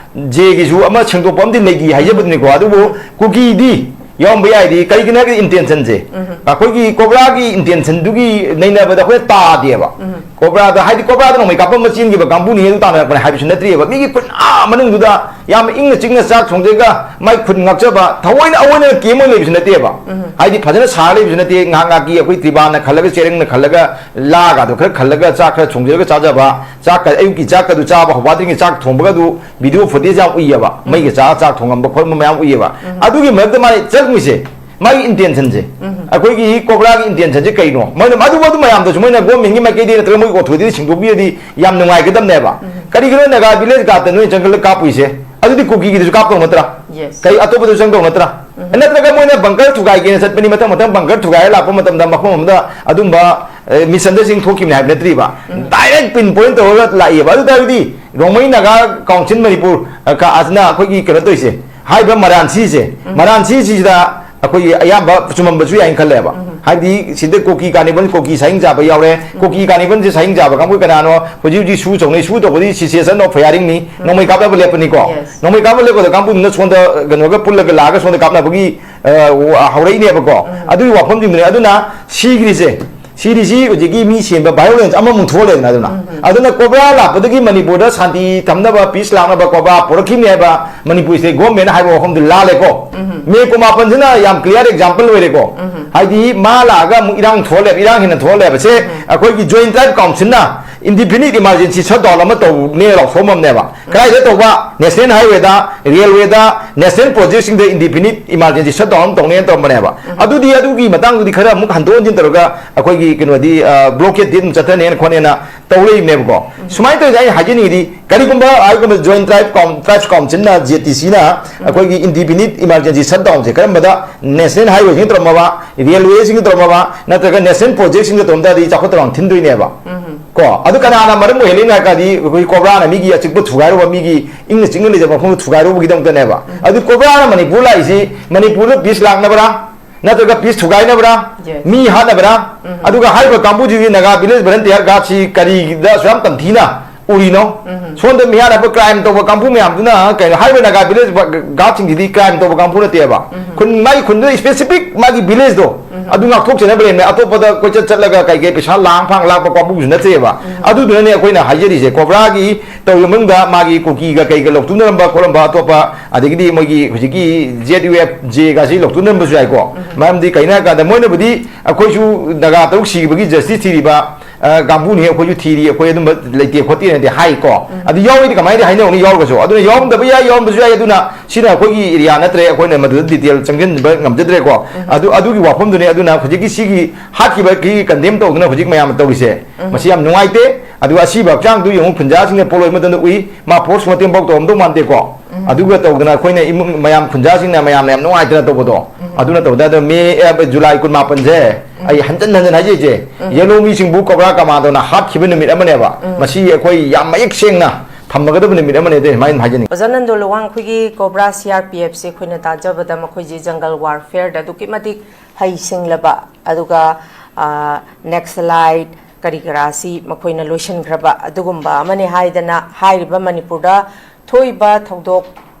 J ꯒꯤꯁꯨ ꯑꯃ ꯁꯦꯡꯗꯣꯛꯄ ꯑꯃꯗꯤ ꯂꯩꯈꯤ ꯍꯥꯏꯖꯕꯗꯨꯅꯤꯀꯣ, ꯑꯗꯨꯕꯨ ꯀꯨꯀꯤꯗꯤ ꯌꯥꯎꯔꯝꯕ ꯌꯥꯏꯗꯤ꯫ ꯀꯔꯤꯒꯤꯅꯣ ꯍꯥꯏꯔꯒꯗꯤ ꯏꯟꯇꯦꯟꯁꯟꯁꯦ, ꯎꯝ꯫ ꯑꯩꯈꯣꯏꯒꯤ ꯀꯣꯕ꯭ꯔꯥꯒꯤ ꯏꯟꯇꯦꯟꯁꯟꯗꯨꯒꯤ ꯅꯩꯅꯕꯗ ꯑꯩꯈꯣꯏꯅ ꯇꯥꯗꯦꯕ꯫ ꯎꯝ꯫ ꯀꯣꯕ꯭ꯔꯥꯗ, ꯍꯥꯏꯗꯤ ꯀꯣꯕ꯭ꯔꯥꯗ ꯅꯣꯡꯃꯩ ꯀꯥꯞꯄꯝꯕ ꯆꯦꯟꯈꯤꯕ ꯀꯥꯡꯕꯨꯅꯤ ꯑꯗꯨ ꯇꯥꯟꯅꯔꯛꯄꯅꯦ ꯍꯥꯏꯕꯁꯨ ꯅꯠꯇ꯭ꯔꯤꯑꯕ꯫ ꯃꯤꯒꯤ ꯈꯨꯟ ꯑꯥ ꯃꯅꯨꯡꯗꯨꯗ ꯌꯥꯝ ꯏꯪꯅ ꯆꯤꯛꯅ ꯆꯥꯛ ꯊꯣꯡꯖꯔꯒ ꯃꯥꯏ ꯈꯨꯟ ꯉꯥꯛꯆꯕ, ꯊꯑꯣꯏꯅ ꯑꯑꯣꯏꯅ ꯀꯦꯝ ꯑꯣꯏꯅ ꯂꯩꯕꯁꯨ ꯅꯠꯇꯦꯕ꯫ ꯎꯝ꯫ ꯍꯥꯏꯗꯤ ꯐꯖꯅ ꯁꯥꯔ ꯂꯩꯕꯁꯨ ꯅꯠꯇꯦ꯫ ꯉꯥꯏꯍꯥꯛ ꯉꯥꯏꯍꯥꯛꯀꯤ ꯑꯩꯈꯣꯏ ꯇ꯭ꯔꯤꯕꯥꯟꯅ ꯈꯜꯂꯒ, ꯆꯦꯔꯪꯅ ꯈꯜꯂꯒ, ꯂꯥꯒꯗꯣ ꯈꯔ ꯈꯜꯂꯒ ꯆꯥꯛ ꯈꯔ ꯊꯣꯡꯖꯔꯒ ꯆꯥꯖꯕ, ꯆꯥꯛꯀ, ꯑꯌꯨꯛꯀꯤ ꯆꯥꯛꯀꯗꯨ ꯆꯥꯕ, ꯍꯧꯕꯥꯗ꯭ꯔꯤꯉꯩ ꯆꯥꯛ ꯊꯣꯡꯕꯒꯗꯨ ꯚꯤꯗꯤꯑꯣ ꯐꯨꯇꯦꯖ ꯌꯥꯝ ꯎꯏꯌꯦꯕ꯫ ꯎꯝ꯫ ꯃꯩꯒ ꯆꯥ ꯆꯥꯛ ꯊꯣꯡꯉꯝꯕ ꯈꯣꯠꯂꯝꯕ ꯃꯌꯥꯝ ꯎꯏꯌꯦꯕ꯫ ꯎꯝ꯫ ꯑꯗꯨꯒꯤ ꯃꯔꯛꯇ ꯃꯥꯅ ꯆꯪꯉꯤꯁꯦ, ꯃꯥꯒꯤ ꯏꯟꯇꯦꯟꯁꯟꯁꯦ, ꯎꯝ꯫ ꯑꯩꯈꯣꯏꯒꯤ ꯀꯣꯕ꯭ꯔꯥꯒꯤ ꯏꯟꯇꯦꯟꯁꯟꯁꯦ ꯀꯩꯅꯣ? ꯃꯣꯏꯅ ꯑꯗꯨ, ꯑꯗꯨ ꯃꯌꯥꯝꯗꯨꯁꯨ ꯃꯣꯏꯅ ꯒꯣꯔꯃꯦꯟꯒꯤ ꯃꯥꯏꯀꯩꯗꯒꯤ ꯅꯠꯇ꯭ꯔꯒ ꯃꯣꯏꯒꯤ ꯑꯣꯊꯣꯔꯤꯇꯤꯗ ꯁꯦꯡꯗꯣꯛꯄꯤꯔꯗꯤ ꯌꯥꯝ ꯅꯨꯡꯉꯥꯏꯒꯗꯕꯅꯦꯕ꯫ ꯎꯝ꯫ ꯀꯔꯤꯒꯤꯅꯣ ꯅꯥꯒꯥ ꯚꯤꯂꯦꯖ ꯒꯥꯔꯗꯇ ꯅꯣꯏ ꯆꯪꯈꯠꯂꯒ ꯀꯥꯞꯄꯨꯏꯁꯦ? ꯑꯗꯨꯗꯤ ꯀꯨꯀꯤꯒꯤꯗꯨꯁꯨ ꯀꯥꯞꯇꯧ ꯅꯠꯇ꯭ꯔꯥ? Yes. ꯀꯩ ꯑꯇꯣꯞꯄꯗꯁꯨ ꯆꯪꯗꯧ ꯅꯠꯇ꯭ꯔꯥ? ꯎꯝ꯫ ꯅꯠꯇ꯭ꯔꯒ ꯃꯣꯏꯅ ꯕꯪꯀꯔ ꯊꯨꯒꯥꯏꯒꯦꯅ ꯆꯠꯄꯅꯤ, ꯃꯊꯪ ꯃꯊꯪ ꯕꯪꯀꯔ ꯊꯨꯒꯥꯏꯔ ꯂꯥꯛꯄ ꯃꯇꯝꯗ ꯃꯐꯝ ꯑꯃꯗ ꯑꯗꯨꯝꯕ, ꯑꯦ, ꯃꯤꯁꯑꯟꯗꯔꯁ꯭ꯇꯦꯟꯗꯤꯡ ꯊꯣꯛꯈꯤꯕꯅꯤ ꯍꯥꯏꯕ ꯅꯠꯇ꯭ꯔꯤꯕ? ꯎꯝ꯫ ꯗꯥꯏꯔꯦꯛ ꯄꯤꯟ ꯄꯣꯏꯟ ꯇꯧꯔꯒ ꯂꯥꯛꯏꯑꯕ꯫ ꯑꯗꯨ ꯇꯥꯔꯒꯗꯤ ꯔꯣꯡꯃꯩ ꯅꯥꯒꯥ ꯀꯥꯎꯟꯁꯤꯜ ꯃꯅꯤꯄꯨꯔ, ꯑ, ꯀ-, ꯑꯁꯤꯅ ꯑꯩꯈꯣꯏꯒꯤ ꯀꯩꯅꯣ ꯇꯧꯔꯤꯁꯦ, ꯍꯥꯏꯔꯤꯕ ꯃꯔꯥꯟꯁꯤꯁꯦ, ꯎꯝ꯫ ꯃꯔꯥꯟꯁꯤꯁꯤꯗ ꯑꯩꯈꯣꯏꯒꯤ ꯑꯌꯥꯝꯕ ꯆꯨꯝꯃꯝꯕꯁꯨ ꯌꯥꯏꯅ ꯈꯜꯂꯦꯕ꯫ ꯎꯝ꯫ ꯍꯥꯏꯕꯗꯤ ꯁꯤꯗ ꯀꯨꯀꯤ ꯀꯥꯔꯅꯤꯚꯦꯜ, ꯀꯨꯀꯤ ꯁꯍꯤꯡ ꯆꯥꯕ ꯌꯥꯎꯔꯦ꯫ ꯎꯝ꯫ ꯀꯨꯀꯤ ꯀꯥꯔꯅꯤꯚꯦꯜꯁꯦ ꯁꯍꯤꯡ ꯆꯥꯕ ꯀꯥꯡꯕꯨ ꯀꯅꯥꯅꯣ? ꯍꯧꯖꯤꯛ ꯍꯧꯖꯤꯛ ꯁꯨ ꯇꯧꯅꯩ, ꯁꯨ ꯇꯧꯕꯗꯤ cessation of firing ꯅꯤ, ꯎꯝ꯫ ꯅꯣꯡꯃꯩ ꯀꯥꯞꯅꯕ ꯂꯦꯞꯄꯅꯤꯀꯣ꯫ Yes꯫ ꯅꯣꯡꯃꯩ ꯀꯥꯞꯅꯕ ꯂꯦꯞꯄꯗ ꯀꯥꯡꯕꯨꯗꯨꯅ ꯁꯣꯝꯗ ꯀꯩꯅꯣꯒ ꯄꯨꯜꯂꯒ ꯂꯥꯛꯑꯒ ꯁꯣꯝꯗ ꯀꯥꯞꯅꯕꯒꯤ, ꯑ, ꯋꯥ-, ꯍꯧꯔꯛꯏꯅꯦꯕꯀꯣ꯫ ꯎꯝ꯫ ꯑꯗꯨꯒꯤ ꯋꯥꯐꯝꯁꯤꯡꯗꯨꯅꯦ꯫ ꯑꯗꯨꯅ ꯁꯤꯈ꯭ꯔꯤꯁꯦ, ꯁꯤꯔꯤꯁꯤ ꯍꯧꯖꯤꯛꯀꯤ ꯃꯤ ꯁꯦꯝꯕ violence ꯑꯃꯃꯨꯛ ꯊꯣꯛꯍꯜꯂꯦꯗꯅ꯫ ꯑꯗꯨꯅ, ꯎꯝ꯫ ꯑꯗꯨꯅ ꯀꯣꯕ꯭ꯔꯥ ꯂꯥꯛꯄꯗꯒꯤ ꯃꯅꯤꯄꯨꯔꯗ ꯁꯥꯟꯇꯤ ꯊꯝꯅꯕ, peace ꯂꯥꯛꯅꯕ ꯀꯣꯕ꯭ꯔꯥ ꯄꯨꯔꯛꯈꯤꯕꯅꯦ ꯍꯥꯏꯕ ꯃꯅꯤꯄꯨꯔ state government ꯅ ꯍꯥꯏꯕ ꯋꯥꯐꯝꯗꯨ ꯂꯥꯜꯂꯦꯀꯣ꯫ ꯎꯝ꯫ ꯃꯦ ꯀꯨꯟꯃꯥꯄꯟꯁꯤꯅ ꯌꯥꯝ clear example ꯑꯣꯏꯔꯦꯀꯣ꯫ ꯎꯝ꯫ ꯍꯥꯏꯗꯤ ꯃꯥ ꯂꯥꯛꯑꯒ ꯑꯃꯨꯛ ꯏꯔꯥꯡ ꯊꯣꯛꯍꯜꯂꯦꯕ, ꯏꯔꯥꯡ ꯍꯦꯟꯅ ꯊꯣꯛꯍꯜꯂꯦꯕ꯫ ꯁꯦ, ꯎꯝ꯫ ꯑꯩꯈꯣꯏꯒꯤ Joint Tribe Council ꯅ Indefinite emergency shutdown ꯑꯃ ꯇꯧꯅꯦ ꯂꯥꯎꯊꯣꯛꯑꯝꯃꯕꯅꯦꯕ꯫ ꯀꯗꯥꯏꯗ ꯇꯧꯕ? National highwayꯗ, railwayꯗ, national projectꯁꯤꯡꯗ indefinite emergency shutdown ꯑꯃ ꯇꯧꯅꯦꯅ ꯇꯧꯔꯝꯕꯅꯦꯕ꯫ ꯑꯗꯨꯗꯤ ꯑꯗꯨꯒꯤ ꯃꯇꯥꯡꯗꯨꯗꯤ ꯈꯔ ꯑꯃꯨꯛ ꯍꯟꯗꯣꯛ ꯍꯟꯖꯤꯟ ꯇꯧꯔꯒ ꯑꯩꯈꯣꯏꯒꯤ ꯀꯩꯅꯣꯗꯤ blockade ꯑꯗꯨꯝ ꯆꯠꯊꯅꯦꯅ ꯈꯣꯠꯅꯦꯅ ꯇꯧ ꯂꯩꯕꯅꯦꯕꯀꯣ꯫ ꯁꯨꯃꯥꯏꯅ ꯇꯧꯔꯤꯁꯦ ꯑꯩꯅ ꯍꯥꯏꯖꯅꯤꯡꯉꯤꯗꯤ, ꯀꯔꯤꯒꯨꯝꯕ ꯍꯥꯏꯒꯨꯝꯕ Joint Tribe Coun- Tribes Councilꯅ, ꯖꯦ ꯇꯤ ꯁꯤꯅ ꯑꯩꯈꯣꯏꯒꯤ indefinite emergency shutdownꯁꯦ ꯀꯔꯝꯕꯗ? National highwayꯁꯤꯡꯗ ꯇꯧꯔꯝꯃꯕ, railwayꯁꯤꯡꯗ ꯇꯧꯔꯝꯃꯕ, ꯅꯠꯇ꯭ꯔꯒ national projectꯁꯤꯡꯗ ꯇꯧꯔꯝ ꯇꯥꯔꯗꯤ ꯆꯥꯎꯈꯠ ꯊꯧꯔꯥꯡ ꯊꯤꯟꯗꯣꯏꯅꯦꯕ꯫ ꯀꯣ, ꯑꯗꯨ ꯀꯅꯥꯅ ꯃꯔꯝ ꯑꯣꯏꯍꯜꯂꯤꯅꯣ ꯍꯥꯏ ꯇꯥꯔꯗꯤ, ꯑꯩꯈꯣꯏ COBRAꯅ ꯃꯤꯒꯤ ꯑꯆꯤꯛꯄ ꯊꯨꯒꯥꯏꯔꯨꯕ, ꯃꯤꯒꯤ ꯏꯪꯅ ꯆꯤꯛꯅ ꯂꯩꯖꯕ ꯃꯐꯝꯗ ꯊꯨꯒꯥꯏꯔꯨꯕꯒꯤꯗꯃꯛꯇꯅꯦꯕ꯫ ꯑꯗꯨ COBRAꯅ ꯃꯅꯤꯄꯨꯔ ꯂꯥꯛꯏꯁꯤ ꯃꯅꯤꯄꯨꯔꯗ peace ꯂꯥꯛꯅꯕ꯭ꯔꯥ, ꯅꯠꯇ꯭ꯔꯒ peace ꯊꯨꯒꯥꯏꯅꯕ꯭ꯔꯥ? Yes. ꯃꯤ ꯍꯥꯠꯅꯕ꯭ꯔꯥ? ꯑꯗꯨꯒ ꯍꯥꯏꯔꯤꯕ ꯀꯥꯡꯕꯨꯁꯤꯒꯤ Naga Village Volunteer Guardꯁꯤ ꯀꯔꯤꯗ ꯑꯁꯨꯛ ꯌꯥꯝ ꯇꯝꯊꯤꯅ ꯎꯔꯤꯅꯣ? ꯁꯣꯝꯗ ꯃꯤꯍꯥꯠ ꯍꯥꯠꯄ crime ꯇꯧꯕ ꯀꯥꯡꯕꯨ ꯃꯌꯥꯝꯗꯨꯅ ꯀꯩꯅꯣ, ꯍꯥꯏꯔꯤꯕ Naga Village Guardꯁꯤꯡꯁꯤꯗꯤ crime ꯇꯧꯕ ꯀꯥꯡꯕꯨ ꯅꯠꯇꯦꯕ꯫ ꯈꯨꯟ, ꯃꯥꯒꯤ ꯈꯨꯟꯗꯨꯗ specific ꯃꯥꯒꯤ villageꯗꯣ ꯑꯗꯨ ꯉꯥꯛꯊꯣꯛꯆꯅꯕ ꯂꯩꯔꯝꯃꯦ꯫ ꯑꯇꯣꯞꯄꯗ ꯀꯣꯏꯆꯠ ꯆꯠꯂꯒ ꯀꯩ ꯀꯩ ꯄꯩꯁꯥ ꯂꯥꯡ ꯐꯥꯡ ꯂꯥꯛꯄ ꯀꯥꯡꯕꯨꯁꯨ ꯅꯠꯇꯦꯕ꯫ ꯑꯗꯨꯗꯨꯅꯅꯦ ꯑꯩꯈꯣꯏꯅ ꯍꯥꯏꯖꯔꯤꯁꯦ, COBRAꯒꯤ ꯇꯧꯔꯤꯕ ꯃꯅꯨꯡꯗ ꯃꯥꯒꯤ ꯀꯨꯀꯤꯒ ꯀꯩꯒ ꯂꯧꯊꯣꯛꯅꯔꯝꯕ ꯈꯣꯠꯂꯝꯕ, ꯑꯇꯣꯞꯄ ꯑꯗꯒꯤꯗꯤ ꯃꯣꯏꯒꯤ ꯍꯧꯖꯤꯛꯀꯤ Z U F Jꯒꯁꯤ ꯂꯧꯊꯣꯛꯅꯔꯝꯕꯁꯨ ꯌꯥꯏꯀꯣ꯫ ꯃꯔꯝꯗꯤ ꯀꯩꯅꯣ ꯍꯥꯏꯔꯀꯥꯟꯗ ꯃꯣꯏꯅꯕꯨꯗꯤ ꯑꯩꯈꯣꯏꯁꯨ ꯅꯥꯒꯥ ꯇꯔꯨꯛ ꯁꯤꯈꯤꯕꯒꯤ justice ꯊꯤꯔꯤꯕ, ꯑ, ꯀꯥꯡꯕꯨꯅꯤ, ꯑꯩꯈꯣꯏꯁꯨ ꯊꯤꯔꯤ, ꯑꯩꯈꯣꯏ ꯑꯗꯨꯝꯕ ꯂꯩꯇꯦ ꯈꯣꯠꯇꯦꯅꯗꯤ ꯍꯥꯏꯀꯣ꯫ ꯑꯗꯨ ꯌꯥꯎꯔꯤꯗꯤ ꯀꯃꯥꯏꯅ ꯍꯥꯏꯅꯧꯅꯤ? ꯌꯥꯎꯔꯒꯁꯨ ꯑꯗꯨꯅ ꯌꯥꯎꯔꯝꯗꯕ ꯌꯥꯏ, ꯌꯥꯎꯔꯝꯕꯁꯨ ꯌꯥꯏ꯫ ꯑꯗꯨꯅ ꯁꯤꯅ ꯑꯩꯈꯣꯏꯒꯤ area ꯅꯠꯇ꯭ꯔꯦ, ꯑꯩꯈꯣꯏꯅ ꯃꯗꯨꯗ detail ꯆꯪꯁꯤꯟꯕ ꯉꯝꯖꯗ꯭ꯔꯦꯀꯣ꯫ ꯑꯗꯨ, ꯑꯗꯨꯒꯤ ꯋꯥꯐꯝꯗꯨꯅꯤ꯫ ꯑꯗꯨꯅ ꯍꯧꯖꯤꯛꯀꯤ ꯁꯤꯒꯤ ꯍꯥꯠꯈꯤꯕꯒꯤ condemn ꯇꯧꯗꯅ ꯍꯧꯖꯤꯛ ꯃꯌꯥꯝꯅ ꯇꯧꯔꯤꯁꯦ, ꯃꯁꯤ ꯌꯥꯝ ꯅꯨꯡꯉꯥꯏꯇꯦ꯫ ꯑꯗꯨꯒ ꯑꯁꯤꯕ ꯍꯛꯆꯥꯡꯗꯨ ꯌꯦꯡꯉꯨ, ꯈꯨꯟꯖꯥꯁꯤꯡꯅ ꯄꯣꯠꯂꯣꯏ ꯃꯇꯝꯗ ꯎꯏ, ꯃꯥ force ꯃꯇꯦꯡ ꯐꯥꯎ ꯇꯧꯔꯝꯗꯧ ꯃꯥꯟꯗꯦꯀꯣ꯫ ꯑꯗꯨꯒ ꯇꯧꯗꯅ ꯑꯩꯈꯣꯏꯅ ꯏꯃꯨꯡ ꯃꯌꯥꯝ, ꯈꯨꯟꯖꯥꯁꯤꯡꯅ ꯃꯌꯥꯝꯅ ꯌꯥꯝ ꯅꯨꯡꯉꯥꯏꯇꯅ ꯇꯧꯕꯗꯣ, ꯑꯗꯨꯅ ꯇꯧꯗꯅ ꯑꯗꯣ ꯃꯦ, ꯑꯦ, ꯖꯨꯂꯥꯏ ꯀꯨꯟꯃꯥꯄꯟꯁꯦ ꯑꯩ ꯍꯟꯖꯟ ꯍꯟꯖꯟ ꯍꯥꯏꯖꯩꯁꯦ, ꯌꯦꯂꯣ ꯃꯤꯁꯤꯡꯕꯨ COBRA commandoꯅ ꯍꯥꯠꯈꯤꯕ ꯅꯨꯃꯤꯠ ꯑꯃꯅꯦꯕ꯫ ꯃꯁꯤ ꯑꯩꯈꯣꯏ ꯌꯥꯝ ꯃꯌꯦꯛ ꯁꯦꯡꯅ ꯊꯝꯃꯒꯗꯕ ꯅꯨꯃꯤꯠ ꯑꯃꯅꯦ, ꯑꯗꯨ ꯁꯨꯃꯥꯏꯅ ꯍꯥꯏꯖꯅꯤꯡꯉꯤ꯫ ꯑꯣꯖꯥ ꯅꯟꯗꯣ ꯂꯨꯋꯥꯡ, ꯑꯩꯈꯣꯏꯒꯤ COBRA C R P Fꯁꯦ ꯑꯩꯈꯣꯏꯅ ꯇꯥꯖꯕꯗ ꯃꯈꯣꯏꯁꯤ jungle warfareꯗ ꯑꯗꯨꯛꯀꯤ ꯃꯇꯤꯛ ꯍꯩꯁꯤꯡꯂꯕ, ꯑꯗꯨꯒ, ꯑ, Naxalite ꯀꯔꯤ ꯀꯔꯥꯁꯤ ꯃꯈꯣꯏꯅ ꯂꯣꯏꯁꯤꯟꯈ꯭ꯔꯕ ꯑꯗꯨꯒꯨꯝꯕ ꯑꯃꯅꯤ ꯍꯥꯏꯗꯅ, ꯍꯥꯏꯔꯤꯕ ꯃꯅꯤꯄꯨꯔꯗ ꯊꯣꯛꯏꯕ ꯊꯧꯗꯣꯛ,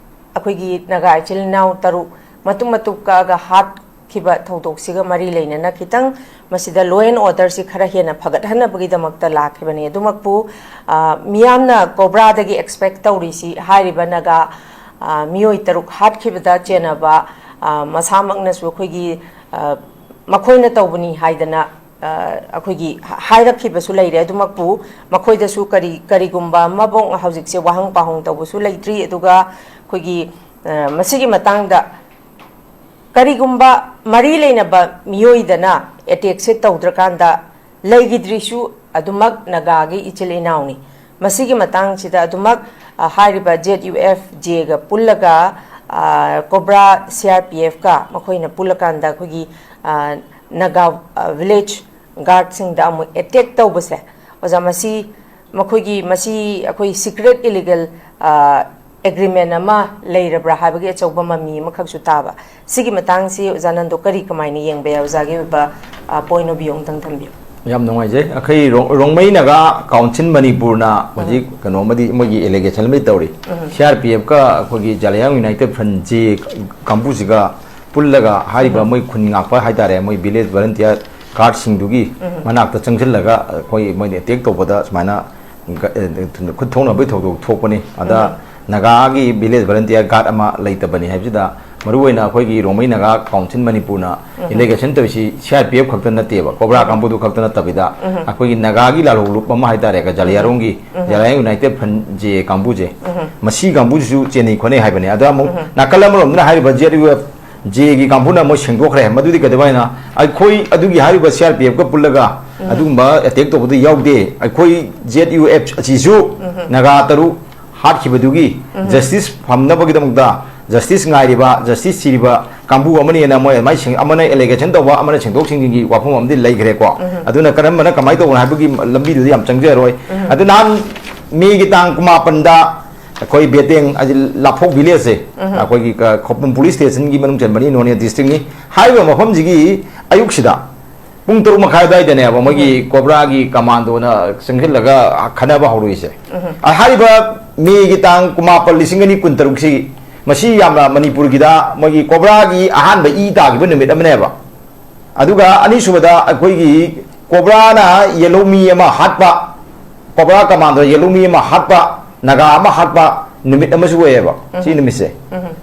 ꯑꯩꯈꯣꯏꯒꯤ ꯅꯥꯒꯥ ꯏꯆꯤꯜ ꯏꯅꯥꯎ ꯇꯔꯨꯛ ꯃꯇꯨꯡ ꯃꯇꯨꯞ ꯀꯛꯑꯒ ꯍꯥꯠꯈꯤꯕ ꯊꯧꯗꯣꯛꯁꯤꯒ ꯃꯔꯤ ꯂꯩꯅꯅ ꯈꯤꯇꯪ ꯃꯁꯤꯗ law and orderꯁꯤ ꯈꯔ ꯍꯦꯟꯅ ꯐꯒꯠꯍꯟꯅꯕꯒꯤꯗꯃꯛꯇ ꯂꯥꯛꯈꯤꯕꯅꯤ꯫ ꯑꯗꯨꯃꯛꯄꯨ, ꯑ, ꯃꯤꯌꯥꯝꯅ COBRAꯗꯒꯤ expect ꯇꯧꯔꯤꯁꯤ, ꯍꯥꯏꯔꯤꯕ ꯅꯥꯒꯥ, ꯑ, ꯃꯤꯑꯣꯏ ꯇꯔꯨꯛ ꯍꯥꯠꯈꯤꯕꯗ ꯆꯦꯟꯅꯕ, ꯑ, ꯃꯁꯥꯃꯛꯅꯁꯨ ꯑꯩꯈꯣꯏꯒꯤ, ꯑ, ꯃꯈꯣꯏꯅ ꯇꯧꯕꯅꯤ ꯍꯥꯏꯗꯅ ꯑ, ꯑꯩꯈꯣꯏꯒꯤ ꯍꯥꯏꯔꯛꯈꯤꯕꯁꯨ ꯂꯩꯔꯦ꯫ ꯑꯗꯨꯃꯛꯄꯨ ꯃꯈꯣꯏꯗꯁꯨ ꯀꯔꯤ, ꯀꯔꯤꯒꯨꯝꯕ ꯑꯃꯕꯨ ꯍꯧꯖꯤꯛꯁꯦ ꯋꯥꯍꯪ ꯄꯥꯎꯍꯪ ꯇꯧꯕꯁꯨ ꯂꯩꯇ꯭ꯔꯤ꯫ ꯑꯗꯨꯒ ꯑꯩꯈꯣꯏꯒꯤ, ꯑ, ꯃꯁꯤꯒꯤ ꯃꯇꯥꯡꯗ ꯀꯔꯤꯒꯨꯝꯕ ꯃꯔꯤ ꯂꯩꯅꯕ ꯃꯤꯑꯣꯏꯗꯅ ꯑꯦꯇꯦꯛꯁꯦ ꯇꯧꯗ꯭ꯔꯀꯥꯟꯗ ꯂꯩꯈꯤꯗ꯭ꯔꯤꯁꯨ ꯑꯗꯨꯃꯛ ꯅꯥꯒꯥꯒꯤ ꯏꯆꯤꯜ ꯏꯅꯥꯎꯅꯤ꯫ ꯃꯁꯤꯒꯤ ꯃꯇꯥꯡꯁꯤꯗ ꯑꯗꯨꯃꯛ, ꯑ, ꯍꯥꯏꯔꯤꯕ ꯖꯦꯠ ꯌꯨ ꯑꯦꯐ ꯖꯦꯒ ꯄꯨꯜꯂꯒ, ꯑ, ꯀꯣꯕ꯭ꯔꯥ ꯁꯤ ꯑꯥꯔ ꯄꯤ ꯑꯦꯐꯀ ꯃꯈꯣꯏꯅ ꯄꯨꯜꯂꯀꯥꯟꯗ ꯑꯩꯈꯣꯏꯒꯤ, ꯑ, ꯅꯥꯒꯥ, ꯑ, ꯚꯤꯂꯦꯖ ꯒꯥꯔꯗꯁꯤꯡꯗ ꯑꯃꯨꯛ ꯑꯦꯇꯦꯛ ꯇꯧꯕꯁꯦ, ꯑꯣꯖꯥ, ꯃꯁꯤ ꯃꯈꯣꯏꯒꯤ, ꯃꯁꯤ ꯑꯩꯈꯣꯏ ꯁꯤꯀ꯭ꯔꯦꯠ ꯏꯂꯤꯒꯦꯜ, ꯑ, ꯑꯦꯒ꯭ꯔꯤꯃꯦꯟ ꯑꯃ ꯂꯩꯔꯕ꯭ꯔꯥ ꯍꯥꯏꯕꯒꯤ ꯑꯆꯧꯕ ꯃꯃꯤ ꯑꯃꯈꯛꯁꯨ ꯇꯥꯕ꯫ ꯁꯤꯒꯤ ꯃꯇꯥꯡꯁꯤ ꯑꯣꯖꯥ ꯅꯟꯗꯣ ꯀꯔꯤ, ꯀꯃꯥꯏꯅ ꯌꯦꯡꯕ ꯌꯥꯏ? ꯑꯣꯖꯥꯒꯤ ꯑꯣꯏꯕ, ꯑ, point of view ꯑꯃꯇꯪ ꯊꯝꯕꯤꯌꯨ꯫ ꯌꯥꯝ ꯅꯨꯡꯉꯥꯏꯖꯩ꯫ ꯑꯩꯈꯣꯏ ꯔꯣ-, ꯔꯣꯡꯃꯩ ꯅꯥꯒꯥ ꯀꯥꯎꯟꯁꯤꯜ ꯃꯅꯤꯄꯨꯔꯅ ꯍꯧꯖꯤꯛ ꯀꯩꯅꯣ ꯑꯃꯗꯤ ꯃꯣꯏꯒꯤ ꯑꯦꯂꯤꯒꯦꯁꯟ ꯑꯃꯗꯤ ꯇꯧꯔꯤ꯫ ꯁꯤ ꯑꯥꯔ ꯄꯤ ꯑꯦꯐꯀ ꯑꯩꯈꯣꯏꯒꯤ ꯖꯥꯂꯤꯌꯥꯡ ꯌꯨꯅꯥꯏꯇꯦꯠ ꯐ꯭ꯔꯟ ꯖꯦ ꯀꯥꯡꯕꯨꯁꯤꯒ ꯄꯨꯜꯂꯒ ꯍꯥꯏꯔꯤꯕ ꯃꯣꯏ ꯈꯨꯟ ꯉꯥꯛꯄ ꯍꯥꯏꯇꯥꯔꯦ, ꯃꯣꯏ ꯚꯤꯂꯦꯖ ꯚꯣꯂꯟꯇꯤꯌꯔ ꯒꯥꯔꯗꯁꯤꯡꯗꯨꯒꯤ ꯃꯅꯥꯛꯇ ꯆꯪꯁꯤꯜꯂꯒ ꯑꯩꯈꯣꯏ ꯃꯣꯏꯅ ꯑꯦꯇꯦꯛ ꯇꯧꯕꯗ ꯁꯨꯃꯥꯏꯅ ꯈꯨꯠ ꯊꯣꯛꯅꯕꯒꯤ ꯊꯧꯗꯣꯛ ꯊꯣꯛꯄꯅꯤ꯫ ꯑꯗ ꯅꯥꯒꯥꯒꯤ ꯚꯤꯂꯦꯖ ꯚꯣꯂꯟꯇꯤꯌꯔ ꯒꯥꯔꯗ ꯑꯃ ꯂꯩꯇꯕꯅꯤ ꯍꯥꯏꯕꯁꯤꯗ, ꯃꯔꯨꯑꯣꯏꯅ ꯑꯩꯈꯣꯏꯒꯤ ꯔꯣꯡꯃꯩ ꯅꯥꯒꯥ ꯀꯥꯎꯟꯁꯤꯜ ꯃꯅꯤꯄꯨꯔꯅ ꯑꯦꯂꯤꯒꯦꯁꯟ ꯇꯧꯔꯤꯁꯤ ꯁꯤ ꯑꯥꯔ ꯄꯤ ꯑꯦꯐ ꯈꯛꯇ ꯅꯠꯇꯦꯕ, ꯀꯣꯕ꯭ꯔꯥ ꯀꯥꯡꯕꯨꯗꯨ ꯈꯛꯇ ꯅꯠꯇꯕꯤꯗ, ꯑꯩꯈꯣꯏꯒꯤ ꯅꯥꯒꯥꯒꯤ ꯂꯥꯜꯍꯧꯂꯨꯞ ꯑꯃ ꯍꯥꯏꯇꯥꯔꯦ, ꯖꯥꯂꯤꯌꯥꯔꯣꯡꯒꯤ, ꯖꯥꯂꯤꯌꯥꯔꯣꯡ ꯌꯨꯅꯥꯏꯇꯦꯠ ꯐ꯭ꯔꯟ ꯖꯦ ꯀꯥꯡꯕꯨꯁꯦ, ꯃꯁꯤ ꯀꯥꯡꯕꯨꯁꯤꯁꯨ ꯆꯦꯟꯅꯩ ꯈꯣꯠꯅꯩ ꯍꯥꯏꯕꯅꯤ꯫ ꯑꯗ ꯑꯃꯨꯛ ꯅꯥꯀꯜ ꯑꯃꯔꯣꯝꯗꯅ ꯍꯥꯏꯔꯤꯕ ꯖꯦꯠ ꯌꯨ ꯑꯦꯐ ꯖꯦꯒꯤ ꯀꯥꯡꯕꯨꯅ ꯃꯣꯏ ꯁꯦꯡꯗꯣꯛꯈ꯭ꯔꯦ꯫ ꯃꯗꯨꯗꯤ ꯀꯩꯗꯧꯕ ꯍꯥꯏꯅ, ꯑꯩꯈꯣꯏ ꯑꯗꯨꯒꯤ ꯍꯥꯏꯔꯤꯕ ꯁꯤ ꯑꯥꯔ ꯄꯤ ꯑꯦꯐꯀ ꯄꯨꯜꯂꯒ ꯑꯗꯨꯒꯨꯝꯕ ꯑꯦꯇꯦꯛ ꯇꯧꯕꯗ ꯌꯥꯎꯗꯦ꯫ ꯑꯩꯈꯣꯏ ꯖꯦꯠ ꯌꯨ ꯑꯦꯐ ꯑꯁꯤꯁꯨ ꯅꯥꯒꯥ ꯇꯔꯨꯛ ꯍꯥꯠꯈꯤꯕꯗꯨꯒꯤ ꯖꯁꯇꯤꯁ ꯐꯪꯅꯕꯒꯤꯗꯃꯛꯇ, ꯖꯁꯇꯤꯁ ꯉꯥꯏꯔꯤꯕ, ꯖꯁꯇꯤꯁ ꯊꯤꯔꯤꯕ ꯀꯥꯡꯕꯨ ꯑꯃꯅꯦꯅ ꯃꯣꯏ ꯑꯗꯨꯃꯥꯏꯅ ꯁꯦꯡ-, ꯑꯃꯅ ꯑꯦꯂꯤꯒꯦꯁꯟ ꯇꯧꯕ, ꯑꯃꯅ ꯁꯦꯡꯗꯣꯛ ꯁꯦꯡꯖꯤꯟꯒꯤ ꯋꯥꯐꯝ ꯑꯃꯗꯤ ꯂꯩꯈ꯭ꯔꯦꯀꯣ꯫ ꯑꯗꯨꯅ ꯀꯔꯝꯕꯅ ꯀꯃꯥꯏꯅ ꯇꯧꯕꯅꯣ ꯍꯥꯏꯕꯒꯤ ꯂꯝꯕꯤꯗꯨꯗꯤ ꯌꯥꯝ ꯆꯪꯖꯔꯣꯏ꯫ ꯑꯗꯨ ꯅꯍꯥꯟ ꯃꯦꯒꯤ ꯇꯥꯡ ꯀꯨꯟꯃꯥꯄꯟꯗ ꯑꯩꯈꯣꯏ ꯕꯦꯇꯦꯡ ꯍꯥꯏꯗꯤ ꯂꯥꯐꯣꯛ ꯚꯤꯂꯦꯖꯁꯦ, ꯑꯩꯈꯣꯏꯒꯤ ꯀ-, ꯈꯧꯄꯨꯝ ꯄꯨꯂꯤꯁ ꯁ꯭ꯇꯦꯁꯟꯒꯤ ꯃꯅꯨꯡ ꯆꯟꯕꯅꯤ, ꯅꯣꯅꯦ ꯗꯤꯁꯇ꯭ꯔꯤꯛꯅꯤ꯫ ꯍꯥꯏꯔꯤꯕ ꯃꯐꯝꯁꯤꯒꯤ ꯑꯌꯨꯛꯁꯤꯗ ꯄꯨꯡ ꯇꯔꯨꯛ ꯃꯈꯥꯏ ꯑꯗꯨꯋꯥꯏꯗꯅꯦꯕ ꯃꯣꯏꯒꯤ ꯀꯣꯕ꯭ꯔꯥꯒꯤ ꯀꯃꯥꯟꯗꯣꯅ ꯆꯪꯁꯤꯜꯂꯒ ꯈꯠꯅꯕ ꯍꯧꯔꯛꯏꯁꯦ꯫ ꯑ, ꯍꯥꯏꯔꯤꯕ ꯃꯦꯒꯤ ꯇꯥꯡ ꯀꯨꯟꯃꯥꯄꯟ, ꯂꯤꯁꯤꯡ ꯑꯅꯤ ꯀꯨꯟꯇꯔꯨꯛꯁꯤ, ꯃꯁꯤ ꯌꯥꯝꯅ ꯃꯅꯤꯄꯨꯔꯒꯤꯗ ꯃꯣꯏꯒꯤ ꯀꯣꯕ꯭ꯔꯥꯒꯤ ꯑꯍꯥꯟꯕ ꯏ ꯇꯥꯈꯤꯕ ꯅꯨꯃꯤꯠ ꯑꯃꯅꯦꯕ꯫ ꯑꯗꯨꯒ ꯑꯅꯤꯁꯨꯕꯗ ꯑꯩꯈꯣꯏꯒꯤ ꯀꯣꯕ꯭ꯔꯥꯅ ꯌꯦꯜꯍꯧꯃꯤ ꯑꯃ ꯍꯥꯠꯄ, ꯀꯣꯕ꯭ꯔꯥ ꯀꯃꯥꯟꯗꯣ ꯌꯦꯜꯍꯧꯃꯤ ꯑꯃ ꯍꯥꯠꯄ, ꯅꯥꯒꯥ ꯑꯃ ꯍꯥꯠꯄ ꯅꯨꯃꯤꯠ ꯑꯃꯁꯨ ꯑꯣꯏꯌꯦꯕ ꯁꯤ ꯅꯨꯃꯤꯠꯁꯦ꯫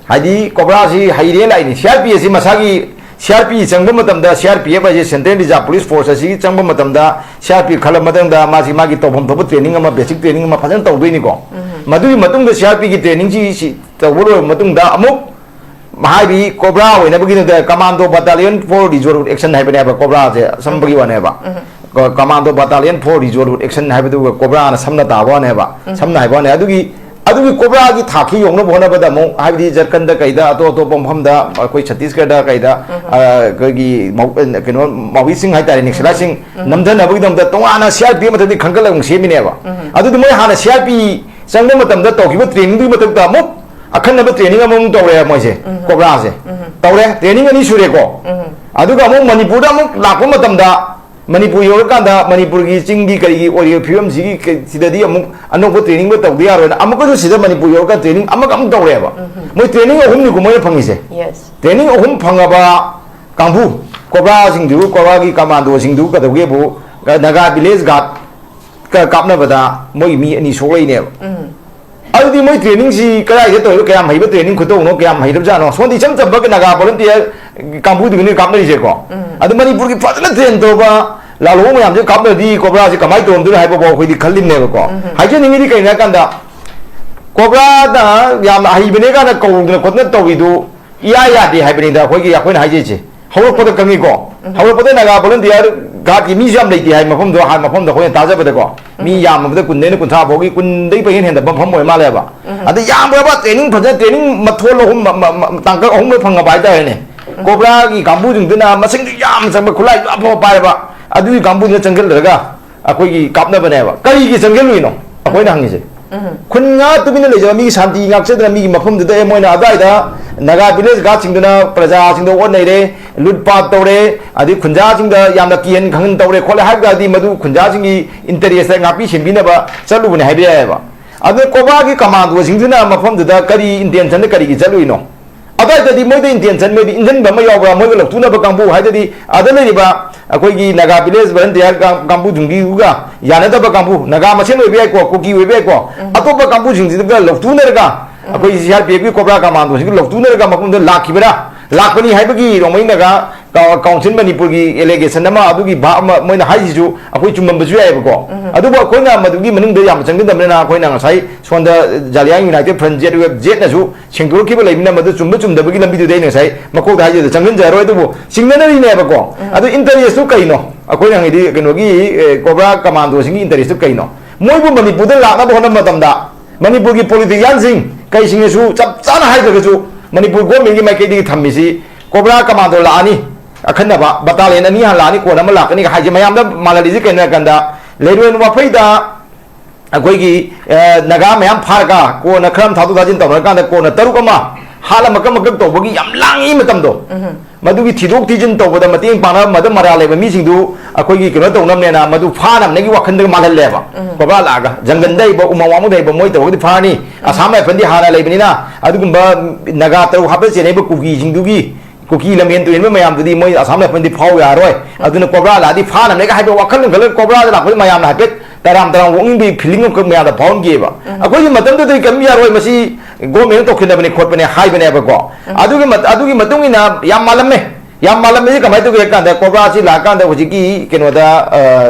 ꯍꯥꯏꯗꯤ ꯀꯣꯕ꯭ꯔꯥꯁꯤ ꯍꯩꯔꯦ ꯂꯥꯛꯏꯅꯤ, ꯁꯤ ꯑꯥꯔ ꯄꯤ ꯑꯦꯐꯁꯤ ꯃꯁꯥꯒꯤ ꯁꯤ ꯑꯥꯔ ꯄꯤ ꯆꯪꯕ ꯃꯇꯝꯗ, ꯁꯤ ꯑꯥꯔ ꯄꯤ ꯑꯦꯐ ꯍꯥꯏꯁꯦ, Central Reserve Police Force ꯑꯁꯤꯒꯤ ꯆꯪꯕ ꯃꯇꯝꯗ, ꯁꯤ ꯑꯥꯔ ꯄꯤ ꯈꯜꯂ ꯃꯇꯨꯡꯗ ꯃꯥꯁꯤ ꯃꯥꯒꯤ ꯇꯧꯐꯝ ꯊꯣꯛꯄ training ꯑꯃ, basic training ꯑꯃ ꯐꯖꯅ ꯇꯧꯗꯣꯏꯅꯤꯀꯣ꯫ ꯃꯗꯨꯒꯤ ꯃꯇꯨꯡꯗ ꯁꯤ ꯑꯥꯔ ꯄꯤꯒꯤ trainingꯁꯤ ꯁꯤ ꯇꯧꯕ ꯂꯣꯏꯔꯕ ꯃꯇꯨꯡꯗ ꯑꯃꯨꯛ ꯍꯥꯏꯗꯤ COBRA ꯑꯣꯏꯅꯕꯒꯤꯗꯃꯛꯇ Commando Battalion for Resolute Action ꯍꯥꯏꯕꯅꯦꯕ꯫ COBRAꯁꯦ ꯁꯝꯕꯒꯤ ꯋꯥꯅꯦꯕ꯫ ꯎꯝ꯫ ꯀ-, Commando Battalion for Resolute Action ꯍꯥꯏꯕꯗꯨꯒ COBRAꯅ ꯁꯝꯅ ꯇꯥꯕ ꯋꯥꯅꯦꯕ꯫ ꯎꯝ꯫ ꯁꯝꯅ ꯍꯥꯏꯕ ꯋꯥꯅꯦ꯫ ꯑꯗꯨꯒꯤ, ꯑꯗꯨꯒꯤ COBRAꯒꯤ ꯊꯥꯛꯁꯤ ꯌꯧꯅꯕ ꯍꯣꯠꯅꯕꯗ ꯑꯃꯨꯛ, ꯍꯥꯏꯕꯗꯤ ꯖꯔꯈꯟꯗ ꯀꯩꯗ, ꯑꯇꯣꯞ ꯑꯇꯣꯞꯄ ꯃꯐꯝꯗ, ꯑꯩꯈꯣꯏ ꯁꯠꯇꯤꯁꯒꯔꯗ ꯀꯩꯗ, ꯎꯝ꯫ ꯑ, ꯑꯩꯈꯣꯏꯒꯤ ꯃꯧ-, ꯀꯩꯅꯣ, ꯃꯥꯋꯤꯁꯤꯡ ꯍꯥꯏꯇꯥꯔꯦ, ꯅꯛꯁꯂꯥꯏꯠꯁꯤꯡ ꯎꯝ꯫ ꯅꯝꯊꯅꯕꯒꯤꯗꯃꯛꯇ ꯇꯣꯉꯥꯟꯅ ꯁꯤ ꯑꯥꯔ ꯄꯤ ꯑꯦꯐ ꯃꯊꯛꯇꯒꯤ ꯈꯟꯒꯠꯂꯒ ꯑꯃꯨꯛ ꯁꯦꯝꯃꯤꯅꯦꯕ꯫ ꯎꯝ꯫ ꯑꯗꯨꯗꯤ ꯃꯣꯏ ꯍꯥꯟꯅ ꯁꯤ ꯑꯥꯔ ꯄꯤ ꯆꯪꯕ ꯃꯇꯝꯗ ꯇꯧꯈꯤꯕ trainingꯗꯨꯒꯤ ꯃꯊꯛꯇ ꯑꯃꯨꯛ ꯑꯈꯟꯅꯕ training ꯑꯃꯃꯨꯛ ꯇꯧꯔꯦ ꯃꯣꯏꯁꯦ, ꯎꯝ꯫ COBRAꯁꯦ꯫ ꯎꯝ꯫ ꯇꯧꯔꯦ, training ꯑꯅꯤ ꯁꯨꯔꯦꯀꯣ꯫ ꯎꯝ꯫ ꯑꯗꯨꯒ ꯑꯃꯨꯛ ꯃꯅꯤꯄꯨꯔꯗ ꯑꯃꯨꯛ ꯂꯥꯛꯄ ꯃꯇꯝꯗ, ꯃꯅꯤꯄꯨꯔ ꯌꯧꯔꯀꯥꯟꯗ ꯃꯅꯤꯄꯨꯔꯒꯤ ꯆꯤꯡꯒꯤ ꯀꯔꯤꯒꯤ ꯑꯣꯏꯔꯤꯕ ꯐꯤꯕꯝꯁꯤꯒꯤ ꯀ-, ꯁꯤꯗꯗꯤ ꯑꯃꯨꯛ ꯑꯅꯧꯕ trainingꯕꯨ ꯇꯧꯗ ꯌꯥꯔꯣꯏꯅ ꯑꯃꯨꯛꯀꯁꯨ ꯁꯤꯗ ꯃꯅꯤꯄꯨꯔ ꯌꯧꯔꯒ training ꯑꯃꯒ ꯑꯃꯨꯛ ꯇꯧꯔꯦꯕ꯫ ꯎꯝ꯫ ꯃꯣꯏ training ꯑꯍꯨꯝꯅꯤꯀꯣ ꯃꯣꯏꯅ ꯐꯪꯉꯤꯁꯦ꯫ Yes꯫ Training ꯑꯍꯨꯝ ꯐꯪꯉꯕ ꯀꯥꯡꯕꯨ, COBRAꯁꯤꯡꯗꯨ, COBRAꯒꯤ commandoꯁꯤꯡꯗꯨ ꯀꯩꯗꯧꯒꯦꯕꯨ, ꯅꯥꯒꯥ village guard ꯀ-, ꯀꯥꯞꯅꯕꯗ ꯃꯣꯏ ꯃꯤ ꯑꯅꯤ ꯁꯣꯛꯂꯛꯏꯅꯦꯕ꯫ ꯎꯝ꯫ ꯑꯗꯨꯗꯤ ꯃꯣꯏ trainingꯁꯤ ꯀꯗꯥꯏꯗ ꯇꯧꯔꯤꯅꯣ? ꯀꯌꯥꯝ ꯍꯩꯕ training ꯈꯨꯇꯧꯅꯣ? ꯀꯌꯥꯝ ꯍꯩꯔꯕꯖꯥꯠꯅꯣ? ꯁꯣꯝꯗ ꯏꯆꯝ ꯆꯝꯕ ꯅꯥꯒꯥ volunteer ꯀꯥꯡꯕꯨꯗꯨꯒꯤꯅꯦ ꯀꯥꯞꯅꯔꯤꯁꯦꯀꯣ꯫ ꯎꯝ꯫ ꯑꯗꯨ ꯃꯅꯤꯄꯨꯔꯒꯤ ꯐꯖꯅ train ꯇꯧꯔꯕ ꯂꯥꯜꯍꯧꯕ ꯃꯌꯥꯝꯁꯦ ꯀꯥꯞꯅꯔꯗꯤ COBRAꯁꯤ ꯀꯃꯥꯏꯅ ꯇꯧꯔꯝꯗꯣꯏꯅꯣ ꯍꯥꯏꯕꯐꯥꯎ ꯑꯩꯈꯣꯏꯗꯤ ꯈꯜꯂꯤꯕꯅꯦꯕꯀꯣ꯫ ꯎꯝ꯫ ꯍꯥꯏꯖꯅꯤꯡꯉꯤꯗꯤ ꯀꯩꯅꯣ ꯍꯥꯏ ꯀꯥꯟꯗ, COBRAꯗ ꯌꯥꯝꯅ ꯑꯍꯩꯕꯅꯦ ꯀꯥꯏꯅ ꯀꯧꯗꯅ ꯈꯣꯠꯇꯅ ꯇꯧꯔꯤꯗꯨ ꯏꯌꯥ ꯌꯥꯗꯦ ꯍꯥꯏꯕꯅꯤꯗ ꯑꯩꯈꯣꯏꯒꯤ, ꯑꯩꯈꯣꯏꯅ ꯍꯥꯏꯖꯩꯁꯦ꯫ ꯍꯧꯔꯛꯄꯗ ꯈꯪꯉꯤꯀꯣ꯫ ꯎꯝ꯫ ꯍꯧꯔꯛꯄꯗ ꯅꯥꯒꯥ volunteer guardꯀꯤ ꯃꯤꯁꯨ ꯌꯥꯝ ꯂꯩꯇꯦ ꯍꯥꯏ ꯃꯐꯝꯗꯣ, ꯍꯥꯟꯅ ꯃꯐꯝꯗꯣ ꯑꯩꯈꯣꯏꯅ ꯇꯥꯖꯕꯗꯀꯣ꯫ ꯃꯤ ꯎꯝ꯫ ꯌꯥꯝꯃꯕꯗ ꯀꯨꯟꯗꯩꯅ ꯀꯨꯟꯊ꯭ꯔꯥ ꯐꯥꯎꯒꯤ, ꯀꯨꯟꯗꯩ ꯄꯪꯍꯦꯟ ꯍꯦꯟꯗꯕ ꯃꯐꯝ ꯑꯣꯏ ꯃꯥꯜꯂꯦꯕ꯫ ꯎꯝ꯫ ꯑꯗ ꯌꯥꯝꯈ꯭ꯔꯕ training, ꯐꯖꯅ training ꯃꯊꯣꯜ ꯑꯍꯨꯝ, ꯃ-, ꯃ-, ꯃ-, ꯇꯥꯡꯀꯛ ꯑꯍꯨꯝ ꯐꯪꯉꯕ ꯍꯥꯏꯇꯥꯔꯦꯅꯦ꯫ ꯎꯝ꯫ COBRAꯒꯤ ꯀꯥꯡꯕꯨꯁꯤꯡꯗꯨꯅ ꯃꯁꯤꯡꯁꯨ ꯌꯥꯝꯅ ꯆꯪꯕ, ꯈꯨꯠꯂꯥꯏꯁꯨ ꯑꯐꯕ ꯄꯥꯏꯔꯕ, ꯑꯗꯨꯒꯤ ꯀꯥꯡꯕꯨꯗꯨꯅ ꯆꯪꯁꯤꯜꯂꯒ ꯑꯩꯈꯣꯏꯒꯤ ꯀꯥꯞꯅꯕꯅꯦꯕ꯫ ꯀꯔꯤꯒꯤ ꯆꯪꯁꯤꯜꯂꯨꯏꯅꯣ? ꯑꯩꯈꯣꯏꯅ ꯍꯪꯉꯤꯁꯦ꯫ ꯎꯝ꯫ ꯈꯨꯟ ꯉꯥꯛ ꯇꯨꯃꯤꯟꯅ ꯂꯩꯖꯕ ꯃꯤꯒꯤ ꯁꯥꯟꯇꯤ ꯉꯥꯛꯆꯗꯅ ꯃꯤꯒꯤ ꯃꯐꯝꯗꯨꯗ, ꯑꯦ, ꯃꯣꯏꯅ ꯑꯗꯨꯋꯥꯏꯗ ꯅꯥꯒꯥ village guardꯁꯤꯡꯗꯨꯅ ꯄ꯭ꯔꯖꯥꯁꯤꯡꯗ ꯑꯣꯠ ꯅꯩꯔꯦ, ꯂꯨꯠ ꯄꯥꯠ ꯇꯧꯔꯦ, ꯑꯗꯩ ꯈꯨꯟꯖꯥꯁꯤꯡꯗ ꯌꯥꯝꯅ ꯀꯤꯍꯟ ꯈꯪꯍꯟ ꯇꯧꯔꯦ ꯈꯣꯠꯂꯦ ꯍꯥꯏꯕ ꯇꯥꯔꯗꯤ ꯃꯗꯨ ꯈꯨꯟꯖꯥꯁꯤꯡꯒꯤ interestꯇ ꯉꯥꯛꯄꯤ ꯁꯦꯟꯕꯤꯅꯕ ꯆꯠꯂꯨꯕꯅꯦ ꯍꯥꯏꯕ ꯌꯥꯏꯑꯕ꯫ ꯑꯗꯨ COBRAꯒꯤ commandoꯁꯤꯡꯗꯨꯅ ꯃꯐꯝꯗꯨꯗ ꯀꯔꯤ intentionꯗ ꯀꯔꯤꯒꯤ ꯆꯠꯂꯨꯏꯅꯣ? ꯑꯗꯨꯋꯥꯏꯗꯗꯤ ꯃꯣꯏꯗ intention, ꯃꯣꯏꯗꯤ ꯏꯟꯖꯟꯕ ꯑꯃ ꯌꯥꯎꯕ꯭ꯔꯥ? ꯃꯣꯏꯒ ꯂꯧꯊꯣꯛꯅꯕ ꯀꯥꯡꯕꯨ ꯍꯥꯏꯗꯗꯤ ꯑꯗ ꯂꯩꯔꯤꯕ ꯑꯩꯈꯣꯏꯒꯤ ꯅꯥꯒꯥ village volunteer ꯀꯥꯡ-, ꯀꯥꯡꯕꯨꯗꯨꯒꯤꯒ ꯌꯥꯅꯗꯕ ꯀꯥꯡꯕꯨ, ꯅꯥꯒꯥ ꯃꯁꯦꯟ ꯑꯣꯏꯕ ꯌꯥꯏꯀꯣ, ꯀꯨꯀꯤ ꯑꯣꯏꯕ ꯌꯥꯏꯀꯣ, ꯎꯝ꯫ ꯑꯇꯣꯞꯄ ꯀꯥꯡꯕꯨꯁꯤꯡꯁꯤꯒ ꯂꯧꯊꯣꯛꯅꯔꯒ, ꯎꯝ꯫ ꯑꯩꯈꯣꯏꯒꯤ ꯁꯤ ꯑꯥꯔ ꯄꯤ ꯑꯦꯐꯀꯤ COBRA commandoꯁꯤꯡꯒ ꯂꯧꯊꯣꯛꯅꯔꯒ ꯃꯐꯝꯗꯨꯗ ꯂꯥꯛꯈꯤꯕꯔꯥ? ꯂꯥꯛꯄꯅꯤ ꯍꯥꯏꯕꯒꯤ ꯔꯣꯡꯃꯩ ꯅꯥꯒꯥ ꯀꯥꯎ-, ꯀꯥꯎꯟꯁꯤꯜ ꯃꯅꯤꯄꯨꯔꯒꯤ ꯑꯦꯂꯤꯒꯦꯁꯟ ꯑꯃ, ꯑꯗꯨꯒꯤ ꯚꯥꯞ ꯑꯃ ꯃꯣꯏꯅ ꯍꯥꯏꯁꯤꯁꯨ ꯑꯩꯈꯣꯏ ꯆꯨꯝꯃꯝꯕꯁꯨ ꯌꯥꯏꯑꯕꯀꯣ꯫ ꯎꯝ꯫ ꯑꯗꯨꯕꯨ ꯑꯩꯈꯣꯏꯅ ꯃꯗꯨꯒꯤ ꯃꯅꯨꯡꯗ ꯌꯥꯝ ꯆꯪꯁꯤꯟꯗꯕꯅꯤꯅ ꯑꯩꯈꯣꯏꯅ ꯉꯁꯥꯏ ꯁꯣꯝꯗ ꯖꯥꯂꯤꯌꯥꯡ ꯌꯨꯅꯥꯏꯇꯦꯗ ꯐ꯭ꯔꯟ, ꯖꯦꯠ ꯋꯦꯕ, ꯖꯦꯠꯅꯁꯨ ꯁꯦꯡꯗꯣꯛꯈꯤꯕ ꯂꯩꯕꯅꯤꯅ ꯃꯗꯨ ꯆꯨꯝꯕ ꯆꯨꯝꯗꯕꯒꯤ ꯂꯝꯕꯤꯗꯨꯗꯤ ꯑꯩꯅ ꯉꯁꯥꯏ ꯃꯀꯣꯛꯇ ꯍꯥꯏꯖꯕꯗ ꯆꯪꯁꯤꯟꯖꯔꯔꯣꯏ꯫ ꯑꯗꯨꯕꯨ ꯆꯤꯡꯅꯅꯔꯤꯅꯦꯕꯀꯣ꯫ ꯎꯝ꯫ ꯑꯗꯨ ꯏꯟꯇꯔꯦꯁꯇꯨ ꯀꯩꯅꯣ? ꯑꯩꯈꯣꯏꯅ ꯍꯪꯉꯤꯗꯤ ꯀꯩꯅꯣꯒꯤ, ꯑꯦ, ꯀꯣꯕ꯭ꯔꯥ ꯀꯃꯥꯟꯗꯣꯁꯤꯡꯒꯤ ꯏꯟꯇꯔꯦꯁꯇꯨ ꯀꯩꯅꯣ? ꯃꯣꯏꯕꯨ ꯃꯅꯤꯄꯨꯔꯗ ꯂꯥꯛꯅꯕ ꯍꯣꯠꯅꯕ ꯃꯇꯝꯗ ꯃꯅꯤꯄꯨꯔꯒꯤ ꯄꯣꯂꯤꯇꯤꯁꯤꯌꯥꯟꯁꯤꯡ ꯀꯩꯁꯤꯡꯅꯁꯨ ꯆꯞ ꯆꯥꯅ ꯍꯥꯏꯗ꯭ꯔꯒꯁꯨ ꯃꯅꯤꯄꯨꯔ ꯒꯣꯔꯃꯦꯟꯒꯤ ꯃꯥꯏꯀꯩꯗꯒꯤ ꯊꯝꯃꯤꯁꯤ ꯀꯣꯕ꯭ꯔꯥ ꯀꯃꯥꯟꯗꯣ ꯂꯥꯛꯑꯅꯤ, ꯑꯈꯟꯅꯕ ꯕꯇꯥꯂꯤꯌꯟ ꯑꯅꯤ ꯍꯥꯟꯅ ꯂꯥꯛꯑꯅꯤ, ꯀꯣꯟꯅ ꯑꯃ ꯂꯥꯛꯀꯅꯤ ꯍꯥꯏꯁꯦ ꯃꯌꯥꯝꯗ ꯃꯥꯜꯍꯜꯂꯤꯁꯤ ꯀꯩꯅꯣ ꯍꯥꯏ ꯀꯥꯟꯗ ꯂꯩꯔꯣꯟ ꯋꯥꯐꯩꯗ ꯑꯩꯈꯣꯏꯒꯤ, ꯑ, ꯅꯥꯒꯥ ꯃꯌꯥꯝ ꯐꯥꯔꯒ ꯀꯣꯟꯅ ꯈꯔ ꯑꯃ ꯊꯥꯗꯣꯛ ꯊꯥꯖꯤꯟ ꯇꯧꯅꯔꯀꯥꯟꯗ ꯀꯣꯟꯅ ꯇꯔꯨꯛ ꯑꯃ ꯍꯥꯠꯂ ꯃꯀꯛ ꯃꯀꯛ ꯇꯧꯕꯒꯤ ꯌꯥꯝ ꯂꯥꯡꯉꯤ ꯃꯇꯝꯗꯣ꯫ ꯎꯝ꯫ ꯃꯗꯨꯒꯤ ꯊꯤꯗꯣꯛ ꯊꯤꯖꯤꯟ ꯇꯧꯕꯗ ꯃꯇꯦꯡ ꯄꯥꯡꯅꯕ ꯃꯗꯨ ꯃꯔꯥꯜ ꯂꯩꯕ ꯃꯤꯁꯤꯡꯗꯨ ꯑꯩꯈꯣꯏꯒꯤ ꯀꯩꯅꯣ ꯇꯧꯅꯕꯅꯦꯅ ꯃꯗꯨ ꯐꯥꯅꯕꯅꯦꯒꯤ ꯋꯥꯈꯜꯗ ꯃꯥꯜꯍꯜꯂꯦꯕ꯫ ꯎꯝ꯫ ꯀꯣꯕ꯭ꯔꯥ ꯂꯥꯛꯑꯒ ꯖꯪꯒꯜꯗ ꯂꯩꯕ ꯎꯃꯪ ꯋꯥꯃꯪꯗ ꯂꯩꯕ ꯃꯣꯏ ꯇꯧꯔꯒꯗꯤ ꯐꯥꯔꯅꯤ꯫ ꯎꯝ꯫ ꯑꯁꯥꯝ ꯔꯥꯏꯐꯜꯗꯤ ꯍꯥꯟꯅ ꯂꯩꯕꯅꯤꯅ ꯑꯗꯨꯒꯨꯝꯕ ꯅꯥꯒꯥ ꯇꯔꯨꯛ ꯍꯥꯞꯄ ꯆꯦꯟꯅꯩꯕ ꯀꯨꯀꯤꯁꯤꯡꯗꯨꯒꯤ ꯀꯨꯀꯤ ꯂꯝꯍꯦꯟ ꯇꯨꯔꯦꯟꯕ ꯃꯌꯥꯝꯗꯨꯗꯤ ꯃꯣꯏ ꯑꯁꯥꯝ ꯔꯥꯏꯐꯜꯗꯤ ꯐꯥꯎ ꯌꯥꯔꯣꯏ꯫ ꯑꯗꯨꯅ ꯀꯣꯕ꯭ꯔꯥ ꯂꯥꯛꯑꯗꯤ ꯐꯥꯅꯕꯅꯦꯒ ꯍꯥꯏꯕ ꯋꯥꯈꯜ ꯑꯃ ꯈꯜꯂꯒ ꯀꯣꯕ꯭ꯔꯥꯗ ꯂꯥꯛꯄꯗꯤ ꯃꯌꯥꯝꯅ ꯍꯥꯏꯐꯦꯠ ꯇꯔꯥꯝ ꯇꯔꯥꯝ ꯑꯣꯛꯅꯤꯡꯕꯒꯤ ꯐꯤꯂꯤꯡ ꯑꯃꯈꯛ ꯃꯌꯥꯝꯗ ꯐꯥꯎꯍꯟꯈꯤꯑꯕ꯫ ꯎꯝ꯫ ꯑꯩꯈꯣꯏꯒꯤ ꯃꯇꯝꯗꯨꯗꯗꯤ ꯀꯔꯤꯝ ꯌꯥꯔꯣꯏ, ꯃꯁꯤ ꯒꯣꯔꯃꯦꯟꯅ ꯇꯧꯈꯤꯅꯕꯅꯦ ꯈꯣꯠꯄꯅꯦ ꯍꯥꯏꯕꯅꯦꯕꯀꯣ꯫ ꯎꯝ꯫ ꯑꯗꯨꯒꯤ ꯃꯠ-, ꯑꯗꯨꯒꯤ ꯃꯇꯨꯡ ꯏꯟꯅ ꯌꯥꯝ ꯃꯥꯜꯂꯝꯃꯦ꯫ ꯌꯥꯝ ꯃꯥꯜꯂꯝꯃꯤꯁꯤ ꯀꯃꯥꯏꯅ ꯇꯧꯒꯦ ꯍꯥꯏ ꯀꯥꯟꯗ ꯀꯣꯕ꯭ꯔꯥꯁꯤ ꯂꯥꯛꯑꯀꯥꯟꯗ ꯍꯧꯖꯤꯛꯀꯤ ꯀꯩꯅꯣꯗ, ꯑ,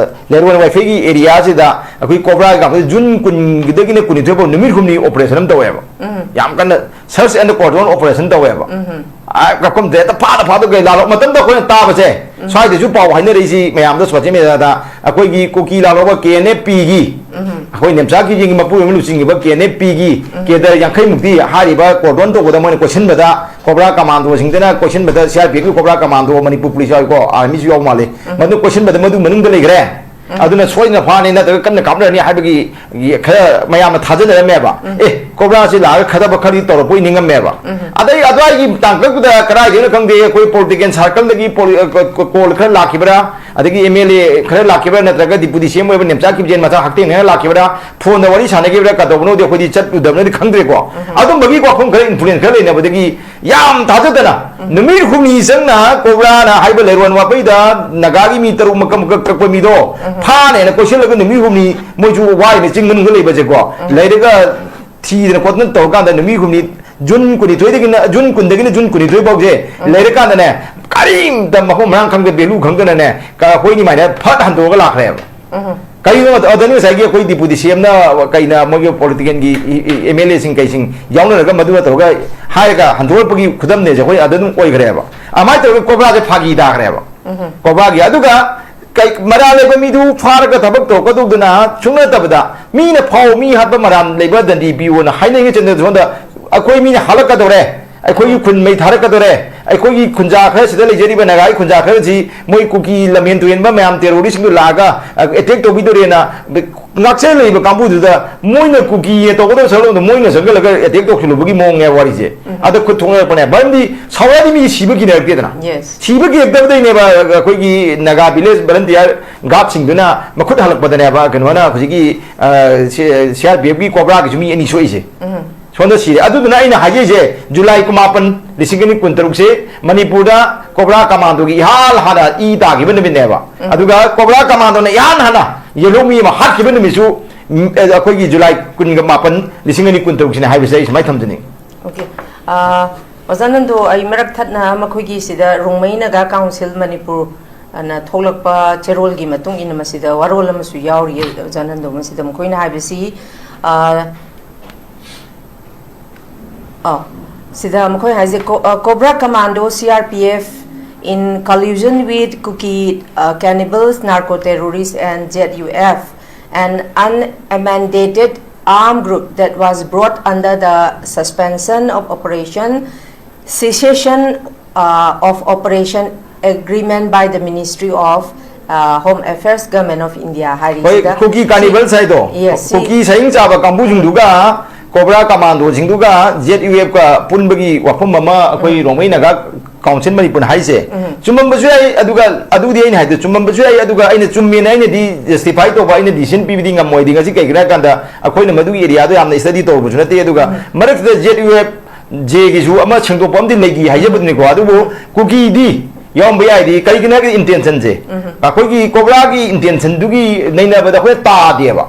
ꯂꯩꯔꯣꯟ ꯋꯥꯏꯐꯩꯒꯤ ꯑꯦꯔꯤꯌꯥꯁꯤꯗ ꯑꯩꯈꯣꯏ ꯀꯣꯕ꯭ꯔꯥꯒꯤ ꯀꯥꯡꯕꯨꯁꯦ ꯖꯨꯟ ꯀꯨꯟꯒꯤꯗꯒꯤꯅ ꯀꯨꯟꯅꯤꯊꯣꯏ ꯐꯥꯎ ꯅꯨꯃꯤꯠ ꯍꯨꯝꯅꯤ ꯑꯣꯄꯔꯦꯁꯟ ꯑꯃ ꯇꯧꯋꯦꯕ꯫ ꯎꯝ꯫ ꯌꯥꯝ ꯀꯟꯅ search and cordon operation ꯇꯧꯋꯦꯕ꯫ ꯎꯝ꯫ ꯑ, ꯀꯛꯐꯝꯗ ꯍꯦꯛꯇ ꯐꯥꯗ ꯐꯥꯗ ꯀꯩ ꯂꯥꯜꯂꯣ-, ꯃꯇꯝꯗ ꯑꯩꯈꯣꯏꯅ ꯇꯥꯕꯁꯦ, ꯎꯝ꯫ ꯁ꯭ꯋꯥꯏꯗꯁꯨ ꯄꯥꯎ ꯍꯥꯏꯅꯔꯛꯏꯁꯤ ꯃꯌꯥꯝꯗ ꯁꯣꯁꯤꯌꯦꯜ ꯃꯦꯗꯤꯌꯥꯗ ꯑꯩꯈꯣꯏꯒꯤ ꯀꯨꯀꯤ ꯂꯥꯜꯍꯧꯕ ꯀꯦ ꯑꯦꯟ ꯑꯦꯐ ꯄꯤꯒꯤ, ꯎꯝ꯫ ꯑꯩꯈꯣꯏ ꯅꯦꯝꯆꯥ ꯀꯤꯞꯒꯦꯟꯒꯤ ꯃꯄꯨꯔꯣꯏꯕꯅ ꯂꯨꯆꯤꯡꯉꯤꯕ ꯀꯦ ꯑꯦꯟ ꯑꯦꯐ ꯄꯤꯒꯤ ꯎꯝ꯫ ꯀꯦꯗꯔ ꯌꯥꯡꯈꯩ ꯃꯨꯛꯇꯤ ꯍꯥꯏꯔꯤꯕ ꯀꯣꯔꯗꯣꯟ ꯇꯧꯕꯗ ꯃꯣꯏꯅ ꯀꯣꯏꯁꯤꯟꯕꯗ ꯀꯣꯕ꯭ꯔꯥ ꯀꯃꯥꯟꯗꯣꯁꯤꯡꯗꯨꯅ ꯀꯣꯏꯁꯤꯟꯕꯗ ꯁꯤ ꯑꯥꯔ ꯄꯤ ꯑꯦꯐꯀꯤ ꯀꯣꯕ꯭ꯔꯥ ꯀꯃꯥꯟꯗꯣ, ꯃꯅꯤꯄꯨꯔ ꯄꯨꯂꯤꯁ ꯌꯥꯎꯏꯀꯣ, ꯑꯥꯔꯃꯤꯁꯨ ꯌꯥꯎ ꯃꯥꯜꯂꯤ꯫ ꯎꯝ꯫ ꯃꯗꯨ ꯀꯣꯏꯁꯤꯟꯕꯗ ꯃꯗꯨ ꯃꯅꯨꯡꯗ ꯂꯩꯈ꯭ꯔꯦ꯫ ꯎꯝ꯫ ꯑꯗꯨꯅ ꯁꯣꯏꯗꯅ ꯐꯥꯅꯤ ꯅꯠꯇ꯭ꯔꯒ ꯀꯟꯅ ꯀꯥꯞꯅꯔꯅꯤ ꯍꯥꯏꯕꯒꯤ ꯈꯔ ꯃꯌꯥꯝꯅ ꯊꯥꯖꯅꯔꯝꯃꯦꯕ꯫ ꯎꯝ꯫ ꯑꯦ, ꯀꯣꯕ꯭ꯔꯥꯁꯤ ꯂꯥꯛꯑꯒ ꯈꯗꯕ ꯈꯔꯗꯤ ꯇꯧꯔꯛꯄꯣꯏ ꯅꯤꯡꯉꯝꯃꯦꯕ꯫ ꯎꯝ꯫ ꯑꯗꯩ ꯑꯗꯨꯋꯥꯏꯒꯤ ꯇꯥꯡꯀꯛꯇꯨꯗ ꯀꯗꯥꯏꯗꯩꯅꯣ ꯈꯪꯗꯦ, ꯑꯩꯈꯣꯏ ꯄꯣꯂꯤꯇꯤꯀꯦꯜ ꯁꯥꯔꯀꯜꯗꯒꯤ ꯄꯣꯂꯤ-, ꯑ, ꯀ-, ꯀ-, ꯀꯣꯜ ꯈꯔ ꯂꯥꯛꯈꯤꯕ꯭ꯔꯥ, ꯑꯗꯒꯤ ꯑꯦꯝ ꯑꯦꯜ ꯑꯦ ꯈꯔ ꯂꯥꯛꯈꯤꯕ꯭ꯔꯥ, ꯅꯠꯇ꯭ꯔꯒ ꯗꯤꯄꯨꯇꯤ ꯁꯤ ꯑꯦꯝ ꯑꯣꯏꯕ ꯅꯦꯝꯆꯥ ꯀꯤꯞꯒꯦꯟ ꯃꯆꯥ ꯍꯛꯊꯦꯡꯅꯅ ꯂꯥꯛꯈꯤꯕ꯭ꯔꯥ, ꯐꯣꯟꯗ ꯋꯥꯔꯤ ꯁꯥꯟꯅꯈꯤꯕ꯭ꯔꯥ, ꯀꯩꯗꯧꯕꯅꯣꯗꯤ ꯑꯩꯈꯣꯏꯗꯤ ꯆꯠꯂꯨꯗꯕꯅꯤꯅ ꯈꯪꯗ꯭ꯔꯦꯀꯣ꯫ ꯎꯝ꯫ ꯑꯗꯨꯝꯕꯒꯤ ꯋꯥꯐꯝ ꯈꯔ, ꯏꯟꯐ꯭ꯂꯨꯌꯦꯟꯁ ꯈꯔ ꯂꯩꯅꯕꯗꯒꯤ ꯌꯥꯝ ꯊꯥꯖꯗꯅ ꯎꯝ꯫ ꯅꯨꯃꯤꯠ ꯍꯨꯝꯅꯤ ꯆꯪꯅ ꯀꯣꯕ꯭ꯔꯥꯅ ꯍꯥꯏꯕ ꯂꯩꯔꯣꯟ ꯋꯥꯄꯩꯗ ꯅꯥꯒꯥꯒꯤ ꯃꯤ ꯇꯔꯨꯛ ꯃꯀꯛ ꯃꯀꯛ ꯀꯛꯄ ꯃꯤꯗꯣ ꯎꯝ꯫ ꯐꯥꯅꯦꯅ ꯀꯣꯏꯁꯤꯜꯂꯒ ꯅꯨꯃꯤꯠ ꯍꯨꯝꯅꯤ ꯃꯣꯏꯁꯨ ꯋꯥꯔꯤꯅꯦ ꯆꯤꯡ ꯃꯅꯨꯡꯗ ꯂꯩꯕꯁꯦꯀꯣ꯫ ꯎꯝ꯫ ꯂꯩꯔꯒ ꯊꯤꯗꯅ ꯈꯣꯠꯇꯅ ꯇꯧꯔꯀꯥꯟꯗ ꯅꯨꯃꯤꯠ ꯍꯨꯝꯅꯤ ꯖꯨꯟ ꯀꯨꯟꯅꯤꯊꯣꯏꯗꯒꯤꯅ, ꯖꯨꯟ ꯀꯨꯟꯗꯒꯤꯅ ꯖꯨꯟ ꯀꯨꯟꯅꯤꯊꯣꯏ ꯐꯥꯎꯁꯦ ꯂꯩꯔꯀꯥꯟꯗꯅꯦ, ꯀꯔꯤꯝꯇ ꯃꯐꯝ ꯃꯔꯥꯡ ꯈꯪꯗ, ꯚꯦꯂꯨ ꯈꯪꯗꯅꯅꯦ, ꯀ-, ꯑꯩꯈꯣꯏ ꯃꯥꯏꯅ ꯐꯠ ꯍꯟꯗꯣꯛꯑꯒ ꯂꯥꯛꯈ꯭ꯔꯦꯕ꯫ ꯀꯔꯤꯒꯨꯝꯕ ꯑꯗꯨꯅ ꯉꯁꯥꯏꯒꯤ ꯑꯩꯈꯣꯏ ꯗꯤꯄꯨꯇꯤ ꯁꯤ ꯑꯦꯝꯅ ꯀꯩꯅ ꯃꯣꯏꯒꯤ ꯄꯣꯂꯤꯇꯤꯀꯦꯜꯒꯤ ꯑꯦꯝ ꯑꯦꯜ ꯑꯦꯁꯤꯡ ꯀꯩꯁꯤꯡ ꯌꯥꯎꯅꯔꯒ ꯃꯗꯨꯅ ꯇꯧꯔꯒ ꯍꯥꯏꯔꯒ ꯍꯟꯗꯣꯔꯛꯄꯒꯤ ꯈꯨꯗꯝꯅꯦꯁꯦ ꯑꯩꯈꯣꯏ ꯑꯗ ꯑꯗꯨꯝ ꯑꯣꯏꯈ꯭ꯔꯦꯕ꯫ ꯑꯗꯨꯃꯥꯏꯅ ꯇꯧꯔꯒ ꯀꯣꯕ꯭ꯔꯥꯁꯦ ꯐꯥꯒꯤ ꯇꯥꯈ꯭ꯔꯦꯕ꯫ ꯀꯣꯕ꯭ꯔꯥꯒꯤ꯫ ꯑꯗꯨꯒ ꯀꯩ-, ꯃꯔꯥꯜ ꯂꯩꯕ ꯃꯤꯗꯨ ꯐꯥꯔꯒ ꯊꯕꯛ ꯇꯧꯔꯛꯀꯗꯧꯗꯅ ꯁꯨꯡꯅꯠꯇꯕꯗ, ꯃꯤꯅ ꯐꯥꯎ, ꯃꯤ ꯍꯥꯠꯄ ꯃꯔꯥꯜ ꯂꯩꯕ ꯗꯟꯗꯤ ꯄꯤꯌꯣꯅ ꯍꯥꯏꯅꯩ꯫ ꯆꯟꯗ꯭ꯔ ꯁꯣꯝꯗ ꯑꯩꯈꯣꯏ ꯃꯤꯅ ꯍꯥꯠꯂꯛꯀꯗꯧꯔꯦ, ꯑꯩꯈꯣꯏꯒꯤ ꯈꯨꯟ ꯃꯩ ꯊꯥꯔꯛꯀꯗꯧꯔꯦ, ꯑꯩꯈꯣꯏꯒꯤ ꯈꯨꯟꯖꯥ ꯈꯔ, ꯁꯤꯗ ꯂꯩꯖꯔꯤꯕ ꯅꯥꯒꯥꯒꯤ ꯈꯨꯟꯖꯥ ꯈꯔꯁꯤ ꯃꯣꯏ ꯀꯨꯀꯤ ꯂꯝꯍꯦꯟ ꯇꯨꯍꯦꯟꯕ ꯃꯌꯥꯝ, ꯇꯦꯔꯣꯔꯤꯁꯁꯤꯡꯗꯨ ꯂꯥꯛꯑꯒ ꯑꯦꯇꯦꯛ ꯇꯧꯕꯤꯗꯣꯔꯦꯅ ꯉꯥꯛꯆ ꯂꯩꯕ ꯀꯥꯡꯕꯨꯗꯨꯗ ꯃꯣꯏꯅ ꯀꯨꯀꯤ ꯇꯧꯒꯗꯕ ꯁꯔꯨꯛꯇ ꯃꯣꯏꯅ ꯆꯪꯁꯤꯜꯂꯒ ꯑꯦꯇꯦꯛ ꯇꯧꯁꯤꯜꯂꯨꯕꯒꯤ ꯃꯑꯣꯡꯅꯦ ꯋꯥꯔꯤꯁꯦ꯫ ꯑꯗ ꯈꯨꯠ ꯊꯣꯛꯅꯔꯛꯄꯅꯦ꯫ ꯃꯔꯝꯗꯤ ꯁꯥꯎꯔꯗꯤ ꯃꯤ ꯁꯤꯕ ꯀꯤꯅꯔꯛꯇꯦꯗꯅ꯫ Yes. ꯁꯤꯕ ꯀꯤꯔꯛꯇꯕꯗꯩꯅꯦꯕ ꯑꯩꯈꯣꯏꯒꯤ ꯅꯥꯒꯥ ꯚꯤꯂꯦꯖ ꯚꯂꯟꯇꯤꯌꯥꯔ ꯒꯥꯔꯗꯁꯤꯡꯗꯨꯅ ꯃꯈꯨꯠ ꯍꯜꯂꯛꯄꯗꯅꯦꯕ ꯀꯩꯅꯣꯅ ꯍꯧꯖꯤꯛꯀꯤ, ꯑ, ꯁꯤ-, ꯁꯤ ꯑꯥꯔ ꯄꯤ ꯑꯦꯐꯀꯤ ꯀꯣꯕ꯭ꯔꯥꯒꯤꯁꯨ ꯃꯤ ꯑꯅꯤ ꯁꯣꯛꯏꯁꯦ꯫ ꯁꯣꯝꯗ ꯁꯤꯔꯦ꯫ ꯑꯗꯨꯗꯨꯅ ꯑꯩꯅ ꯍꯥꯏꯖꯩꯁꯦ, ꯖꯨꯂꯥꯏ ꯀꯨꯟꯃꯥꯄꯟ, ꯂꯤꯁꯤꯡ ꯑꯅꯤ ꯀꯨꯟꯇꯔꯨꯛꯁꯦ ꯃꯅꯤꯄꯨꯔꯗ ꯀꯣꯕ꯭ꯔꯥ ꯀꯃꯥꯟꯗꯣꯒꯤ ꯏꯍꯥꯟ ꯍꯥꯟꯅ ꯏ ꯇꯥꯈꯤꯕ ꯅꯨꯃꯤꯠꯅꯦꯕ꯫ ꯑꯗꯨꯒ ꯀꯣꯕ꯭ꯔꯥ ꯀꯃꯥꯟꯗꯣꯅ ꯏꯍꯥꯟ ꯍꯥꯟꯅ ꯌꯦꯜꯍꯧ ꯃꯤ ꯑꯃ ꯍꯥꯠꯈꯤꯕ ꯅꯨꯃꯤꯠꯁꯨ, ꯎꯝ, ꯑꯩꯈꯣꯏꯒꯤ ꯖꯨꯂꯥꯏ ꯀꯨꯟꯒ ꯃꯥꯄꯟ, ꯂꯤꯁꯤꯡ ꯑꯅꯤ ꯀꯨꯟꯇꯔꯨꯛꯁꯤꯅꯦ ꯍꯥꯏꯕꯁꯦ ꯑꯩ ꯁꯨꯃꯥꯏꯅ ꯊꯝꯖꯅꯤꯡꯉꯤ꯫ Okay. ꯑ, ꯑꯣꯖꯥ ꯅꯟꯗꯣ, ꯑꯩ ꯃꯔꯛ ꯊꯠꯅ ꯃꯈꯣꯏꯒꯤ ꯁꯤꯗ ꯔꯣꯡꯃꯩ ꯅꯥꯒꯥ ꯀꯥꯎꯟꯁꯤꯜ ꯃꯅꯤꯄꯨꯔ ꯑꯅ ꯊꯣꯛꯂꯛꯄ ꯆꯦꯔꯣꯜꯒꯤ ꯃꯇꯨꯡ ꯏꯟꯅ ꯃꯁꯤꯗ ꯋꯥꯔꯣꯜ ꯑꯃꯁꯨ ꯌꯥꯎꯔꯤꯌꯦ, ꯑꯣꯖꯥ ꯅꯟꯗꯣ꯫ ꯃꯁꯤꯗ ꯃꯈꯣꯏꯅ ꯍꯥꯏꯕꯁꯤ, ꯑ, ꯑ, ꯁꯤꯗ ꯃꯈꯣꯏ ꯍꯥꯏꯁꯦ, Co-, uh, Cobra Commando, C R P F, in collusion with Kuki, uh, cannibals, narco terrorists, and Z U F, an unamended armed group that was brought under the Suspension of Operation, Cessation, uh, of Operation Agreement by the Ministry of, uh, Home Affairs, Government of India ꯍꯣꯏ, ꯍꯥꯏꯔꯤꯁꯤꯗ꯫ ꯀꯨꯀꯤ ꯁꯤ-, ꯀꯥꯅꯤꯕꯜꯁ ꯍꯥꯏꯗꯣ, yes, ꯁꯤ-, ꯀꯨꯀꯤ ꯁꯍꯤꯡ ꯆꯥꯕ ꯀꯥꯡꯕꯨꯁꯤꯡꯗꯨꯒ cobra ꯀꯃꯥꯟꯗꯣꯁꯤꯡꯗꯨꯒ Z U ꯑꯦꯐꯀ ꯄꯨꯟꯕꯒꯤ ꯋꯥꯐꯝ ꯑꯃ ꯑꯩꯈꯣꯏ Rongmei Naga council ꯃꯅꯤꯄꯨꯔꯅ ꯍꯥꯏꯁꯦ ꯆꯨꯝꯃꯝꯕꯁꯨ ꯌꯥꯏ꯫ ꯑꯗꯨꯒ ꯑꯗꯨꯗꯤ ꯑꯩꯅ ꯍꯥꯏꯗꯣ ꯆꯨꯝꯃꯝꯕꯁꯨ ꯌꯥꯏ, ꯑꯗꯨꯒ ꯑꯩꯅ ꯆꯨꯝꯃꯦꯅ ꯑꯩꯅꯗꯤ ꯖꯁꯇꯤꯐꯥꯏ ꯇꯧꯕ, ꯑꯩꯅ ꯗꯤꯁꯤꯖꯟ ꯄꯤꯕꯗꯤ ꯉꯝꯃꯣꯏꯗꯤ꯫ ꯉꯁꯤ ꯀꯩꯒꯤꯅꯣ ꯍꯥꯏ ꯀꯥꯟꯗ ꯑꯩꯈꯣꯏꯅ ꯃꯗꯨꯒꯤ ꯑꯦꯔꯤꯌꯥꯗꯣ ꯌꯥꯝꯅ ꯁ꯭ꯇꯗꯤ ꯇꯧꯔꯨꯕꯁꯨ ꯅꯠꯇꯦ꯫ ꯑꯗꯨꯒ ꯃꯔꯛꯇꯨꯗ ꯖꯦꯠ ꯌꯨ ꯑꯦꯐ ꯖꯦꯒꯤꯁꯨ ꯑꯃ ꯁꯦꯡꯗꯣꯛꯄ ꯑꯃꯗꯤ ꯂꯩꯈꯤ ꯍꯥꯏꯖꯕꯗꯨꯅꯤꯀꯣ꯫ ꯑꯗꯨꯕꯨ ꯀꯨꯀꯤꯗꯤ ꯌꯥꯎꯔꯝꯕ ꯌꯥꯏꯗꯤ, ꯀꯔꯤꯒꯤꯅꯣ ꯍꯥꯏꯔꯒꯗꯤ intention ꯁꯦ, ꯑꯩꯈꯣꯏꯒꯤ ꯀꯣꯕ꯭ꯔꯥꯒꯤ intention ꯗꯨꯒꯤ ꯅꯩꯅꯕꯗ ꯑꯩꯈꯣꯏꯅ ꯇꯥꯗꯦꯕ꯫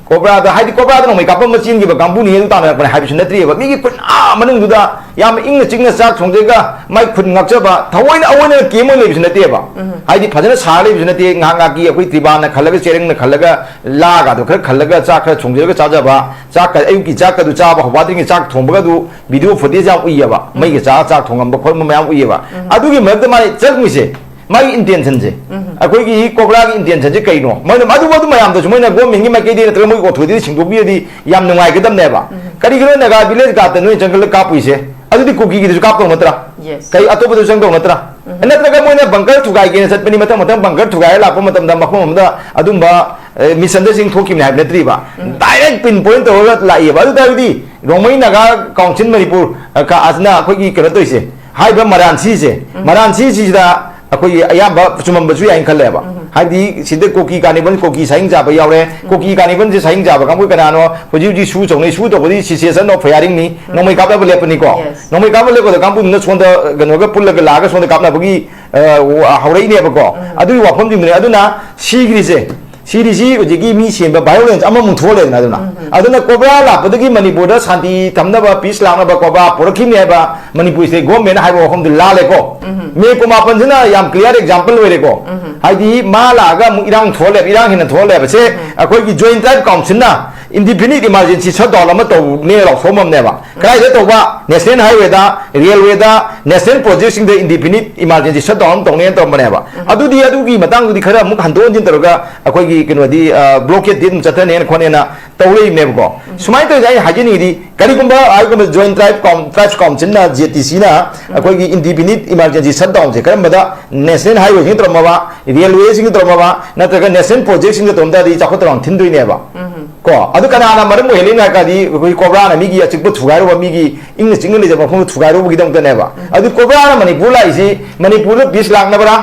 ꯀꯣꯕ꯭ꯔꯥꯗ, ꯍꯥꯏꯗꯤ ꯀꯣꯕ꯭ꯔꯥꯗ ꯅꯣꯡꯃꯩ ꯀꯥꯞꯄꯝꯕ ꯆꯦꯟꯈꯤꯕ ꯀꯥꯡꯕꯨꯅꯤ ꯑꯗꯨ ꯇꯥꯟꯅꯔꯛꯄꯅꯦ ꯍꯥꯏꯕꯁꯨ ꯅꯠꯇ꯭ꯔꯤꯕ꯫ ꯃꯤꯒꯤ ꯈꯨꯟ ꯑꯥ ꯃꯅꯨꯡꯗꯨꯗ ꯌꯥꯝ ꯏꯪꯅ ꯆꯤꯛꯅ ꯆꯥꯛ ꯊꯣꯡꯖꯔꯒ ꯃꯥꯏ ꯈꯨꯟ ꯉꯥꯛꯆꯕ ꯊꯑꯣꯏꯅ ꯑꯑꯣꯏꯅ ꯀꯦꯝ ꯑꯣꯏꯅ ꯂꯩꯕꯁꯨ ꯅꯠꯇꯦꯕ꯫ ꯍꯥꯏꯗꯤ ꯐꯖꯅ ꯁꯥꯔ ꯂꯩꯕꯁꯨ ꯅꯠꯇꯦ꯫ ꯉꯥꯏꯍꯥꯛ ꯉꯥꯏꯍꯥꯛꯀꯤ ꯑꯩꯈꯣꯏ ꯇ꯭ꯔꯤꯕꯥꯟꯅ ꯈꯜꯂꯒ, ꯆꯦꯔꯪꯅ ꯈꯜꯂꯒ, ꯂꯥꯒꯗꯣ ꯈꯔ ꯈꯜꯂꯒ ꯆꯥꯛ ꯈꯔ ꯊꯣꯡꯖꯔꯒ ꯆꯥꯖꯕ, ꯆꯥꯛꯀ, ꯑꯌꯨꯛꯀꯤ ꯆꯥꯛꯀꯗꯨ ꯆꯥꯕ, ꯍꯧꯕꯥꯗ꯭ꯔꯤꯉꯩ ꯆꯥꯛ ꯊꯣꯡꯕꯒꯗꯨ video footage ꯌꯥꯝ ꯎꯏꯌꯦꯕ꯫ ꯎꯝ꯫ ꯃꯩꯒ ꯆꯥꯛ, ꯆꯥꯛ ꯊꯣꯡꯉꯝꯕ ꯈꯣꯠꯂꯝꯕ ꯃꯌꯥꯝ ꯎꯏꯌꯦꯕ꯫ ꯎꯝ꯫ ꯑꯗꯨꯒꯤ ꯃꯔꯛꯇ ꯃꯥꯅ ꯆꯪꯉꯤꯁꯦ, ꯃꯥꯒꯤ intention ꯁꯦ, ꯎꯝ꯫ ꯑꯩꯈꯣꯏꯒꯤ ꯀꯣꯕ꯭ꯔꯥꯒꯤ intention ꯁꯦ ꯀꯩꯅꯣ? ꯃꯣꯏꯅ ꯑꯗꯨ, ꯑꯗꯨ ꯃꯌꯥꯝꯗꯨꯁꯨ ꯃꯣꯏꯅ government ꯀꯤ ꯃꯥꯏꯀꯩꯗꯒꯤ ꯅꯠꯇ꯭ꯔꯒ ꯃꯣꯏꯒꯤ authority ꯗ ꯁꯦꯡꯗꯣꯛꯄꯤꯔꯗꯤ ꯌꯥꯝ ꯅꯨꯡꯉꯥꯏꯒꯗꯕꯅꯦꯕ꯫ ꯎꯝ꯫ ꯀꯔꯤꯒꯤꯅꯣ ꯅꯥꯒꯥ village guard ꯇ ꯅꯣꯏ ꯆꯪꯈꯠꯂꯒ ꯀꯥꯞꯄꯨꯏꯁꯦ? ꯑꯗꯨꯗꯤ ꯀꯨꯀꯤꯒꯤꯗꯨꯁꯨ ꯀꯥꯞꯇꯧ ꯅꯠꯇ꯭ꯔꯥ? Yes꯫ ꯀꯩ ꯑꯇꯣꯞꯄꯗꯁꯨ ꯆꯪꯗꯧ ꯅꯠꯇ꯭ꯔꯥ? ꯎꯝ꯫ ꯅꯠꯇ꯭ꯔꯒ ꯃꯣꯏꯅ bunker ꯊꯨꯒꯥꯏꯒꯦꯅ ꯆꯠꯄꯅꯤ, ꯃꯊꯪ ꯃꯊꯪ bunker ꯊꯨꯒꯥꯏꯔ ꯂꯥꯛꯄ ꯃꯇꯝꯗ ꯃꯐꯝ ꯑꯃꯗ ꯑꯗꯨꯝꯕ, ꯑꯦ, misunderstanding ꯊꯣꯛꯈꯤꯕꯅꯤ ꯍꯥꯏꯕ ꯅꯠꯇ꯭ꯔꯤꯕ꯫ ꯎꯝ꯫ Direct pinpoint ꯇꯧꯔꯒ ꯂꯥꯛꯏꯕ꯫ ꯑꯗꯨ ꯇꯥꯔꯒꯗꯤ ꯔꯣꯡꯃꯩ ꯅꯥꯒꯥ council ꯃꯅꯤꯄꯨꯔ, ꯑ, ꯀ-, ꯑꯁꯤꯅ ꯑꯩꯈꯣꯏꯒꯤ ꯀꯩꯅꯣ ꯇꯧꯔꯤꯁꯦ, ꯍꯥꯏꯔꯤꯕ ꯃꯔꯥꯟꯁꯤꯁꯦ, ꯎꯝ꯫ ꯃꯔꯥꯟꯁꯤꯁꯤꯗ ꯑꯩꯈꯣꯏꯒꯤ ꯑꯌꯥꯝꯕ ꯆꯨꯝꯃꯝꯕꯁꯨ ꯌꯥꯏꯅ ꯈꯜꯂꯦꯕ꯫ ꯎꯝ꯫ ꯍꯥꯏꯕꯗꯤ ꯁꯤꯗ ꯀꯣꯀꯤ carnival, ꯀꯣꯀꯤ ꯁꯥꯍꯤꯡ ꯆꯥꯕ ꯌꯥꯎꯔꯦ꯫ ꯎꯝ꯫ ꯀꯣꯀꯤ carnival ꯁꯦ ꯁꯥꯍꯤꯡ ꯆꯥꯕ ꯀꯥꯡꯕꯨ ꯀꯅꯥꯅꯣ? ꯍꯧꯖꯤꯛ ꯍꯧꯖꯤꯛ ꯁꯨ ꯇꯧꯅꯩ, ꯁꯨ ꯇꯧꯕꯗꯤ cessation of firing ꯅꯤ꯫ ꯎꯝ꯫ ꯅꯣꯡꯃꯩ ꯀꯥꯞꯅꯕ ꯂꯦꯞꯄꯅꯤꯀꯣ꯫ Yes꯫ ꯅꯣꯡꯃꯩ ꯀꯥꯞꯅꯕ ꯂꯦꯞꯄꯗ ꯀꯥꯡꯕꯨꯗꯨꯅ ꯁꯣꯝꯗ ꯀꯩꯅꯣꯒ ꯄꯨꯜꯂꯒ ꯂꯥꯛꯑꯒ ꯁꯣꯝꯗ ꯀꯥꯞꯅꯕꯒꯤ, ꯑ, ꯋꯥ-, ꯍꯧꯔꯛꯏꯅꯦꯕꯀꯣ꯫ ꯎꯝ꯫ ꯑꯗꯨꯒꯤ ꯋꯥꯐꯝꯁꯤꯡꯗꯨꯅꯦ꯫ ꯑꯗꯨꯅ ꯁꯤꯈ꯭ꯔꯤꯁꯦ, ꯁꯤꯔꯤꯁꯤ ꯍꯧꯖꯤꯛꯀꯤ ꯃꯤ ꯁꯦꯝꯕ violence ꯑꯃꯃꯨꯛ ꯊꯣꯛꯍꯜꯂꯦꯗꯅ꯫ ꯑꯗꯨꯅ, ꯎꯝ꯫ ꯑꯗꯨꯅ ꯀꯣꯕ꯭ꯔꯥ ꯂꯥꯛꯄꯗꯒꯤ ꯃꯅꯤꯄꯨꯔꯗ ꯁꯥꯟꯇꯤ ꯊꯝꯅꯕ, peace ꯂꯥꯛꯅꯕ ꯀꯣꯕ꯭ꯔꯥ ꯄꯨꯔꯛꯈꯤꯕꯅꯤ ꯍꯥꯏꯕ ꯃꯅꯤꯄꯨꯔ state government ꯅ ꯍꯥꯏꯕ ꯋꯥꯐꯝꯗꯨ ꯂꯥꯜꯂꯦꯀꯣ꯫ ꯎꯝ꯫ ꯃꯦ ꯀꯨꯃꯥꯄꯟꯁꯤꯅ ꯌꯥꯝ clear example ꯑꯣꯏꯔꯦꯀꯣ꯫ ꯎꯝ꯫ ꯍꯥꯏꯗꯤ ꯃꯥ ꯂꯥꯛꯑꯒ ꯑꯃꯨꯛ ꯏꯔꯥꯡ ꯊꯣꯛꯍꯜꯂꯦꯕ, ꯏꯔꯥꯡ ꯍꯦꯟꯅ ꯊꯣꯛꯍꯜꯂꯦꯕ꯫ ꯁꯦ, ꯎꯝ꯫ ꯑꯩꯈꯣꯏꯒꯤ Joint Tribe Council ꯅ indefinite emergency shutdown ꯑꯃ ꯇꯧꯅꯦ ꯂꯥꯎꯊꯣꯛꯑꯝꯃꯕꯅꯦꯕ꯫ ꯎꯝ꯫ ꯀꯗꯥꯏꯗ ꯇꯧꯕ? National highway ꯗ, railway ꯗ, national project ꯁꯤꯡꯗ indefinite emergency shutdown ꯑꯃ ꯇꯧꯅꯦꯅ ꯇꯧꯔꯝꯕꯅꯦꯕ꯫ ꯎꯝ꯫ ꯑꯗꯨꯗꯤ ꯑꯗꯨꯒꯤ ꯃꯇꯥꯡꯗꯨꯗꯤ ꯈꯔ ꯑꯃꯨꯛ ꯍꯟꯗꯣꯛ ꯍꯟꯖꯤꯟ ꯇꯧꯔꯒ ꯑꯩꯈꯣꯏꯒꯤ ꯀꯩꯅꯣꯗꯤ, ꯑ, blockade ꯗꯤ ꯑꯗꯨꯝ ꯆꯠꯊꯅꯦꯅ ꯈꯣꯠꯅꯦꯅ ꯇꯧ ꯂꯩꯕꯅꯦꯕꯀꯣ꯫ ꯎꯝ꯫ ꯁꯨꯃꯥꯏꯅ ꯇꯧꯔꯤꯁꯦ ꯑꯩꯅ ꯍꯥꯏꯖꯅꯤꯡꯉꯤꯗꯤ, ꯀꯔꯤꯒꯨꯝꯕ ꯍꯥꯏꯒꯨꯝꯕ Joint Tribe Coun-, Tribes Council ꯅ, J T C ꯅ, ꯎꯝ꯫ ꯑꯩꯈꯣꯏꯒꯤ indefinite emergency shutdown ꯁꯦ ꯀꯔꯝꯕꯗ, national highway ꯁꯤꯡꯗ ꯇꯧꯔꯝꯃꯕ, railway ꯁꯤꯡꯗ ꯇꯧꯔꯝꯃꯕ, ꯅꯠꯇ꯭ꯔꯒ national project ꯁꯤꯡꯗ ꯇꯧꯔꯝ ꯇꯥꯔꯗꯤ ꯆꯥꯎꯈꯠ ꯊꯧꯔꯥꯡ ꯊꯤꯟꯗꯣꯏꯅꯦꯕ꯫ ꯎꯝ꯫ ꯀꯣ, ꯑꯗꯨ ꯀꯅꯥꯅ ꯃꯔꯝ ꯑꯣꯏꯍꯜꯂꯤꯅꯣ ꯍꯥꯏ ꯇꯥꯔꯗꯤ, ꯑꯩꯈꯣꯏ ꯀꯣꯕ꯭ꯔꯥꯅ ꯃꯤꯒꯤ ꯑꯆꯤꯛꯄ ꯊꯨꯒꯥꯏꯔꯨꯕ, ꯃꯤꯒꯤ ꯏꯪꯅ ꯆꯤꯛꯅ ꯂꯩꯖꯕ ꯃꯐꯝꯗꯨ ꯊꯨꯒꯥꯏꯔꯨꯕꯒꯤꯗꯃꯛꯇꯅꯦꯕ꯫ ꯎꯝ꯫ ꯑꯗꯨ ꯀꯣꯕ꯭ꯔꯥꯅ ꯃꯅꯤꯄꯨꯔ ꯂꯥꯛꯏꯁꯤ ꯃꯅꯤꯄꯨꯔꯗ peace ꯂꯥꯛꯅꯕ꯭ꯔꯥ?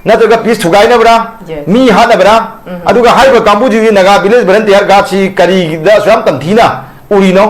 ꯅꯠꯇ꯭ꯔꯒ peace ꯊꯨꯒꯥꯏꯅꯕ꯭ꯔꯥ? Yes. ꯃꯤ ꯍꯥꯠꯅꯕ꯭ꯔꯥ? ꯎꯝ꯫ ꯑꯗꯨꯒ ꯍꯥꯏꯔꯤꯕ ꯀꯥꯡꯕꯨꯁꯤꯒꯤ Naga Village Volunteer Guard ꯁꯤ ꯀꯔꯤꯗ ꯑꯁꯨꯛ ꯌꯥꯝ ꯇꯝꯊꯤꯅ ꯎꯔꯤꯅꯣ?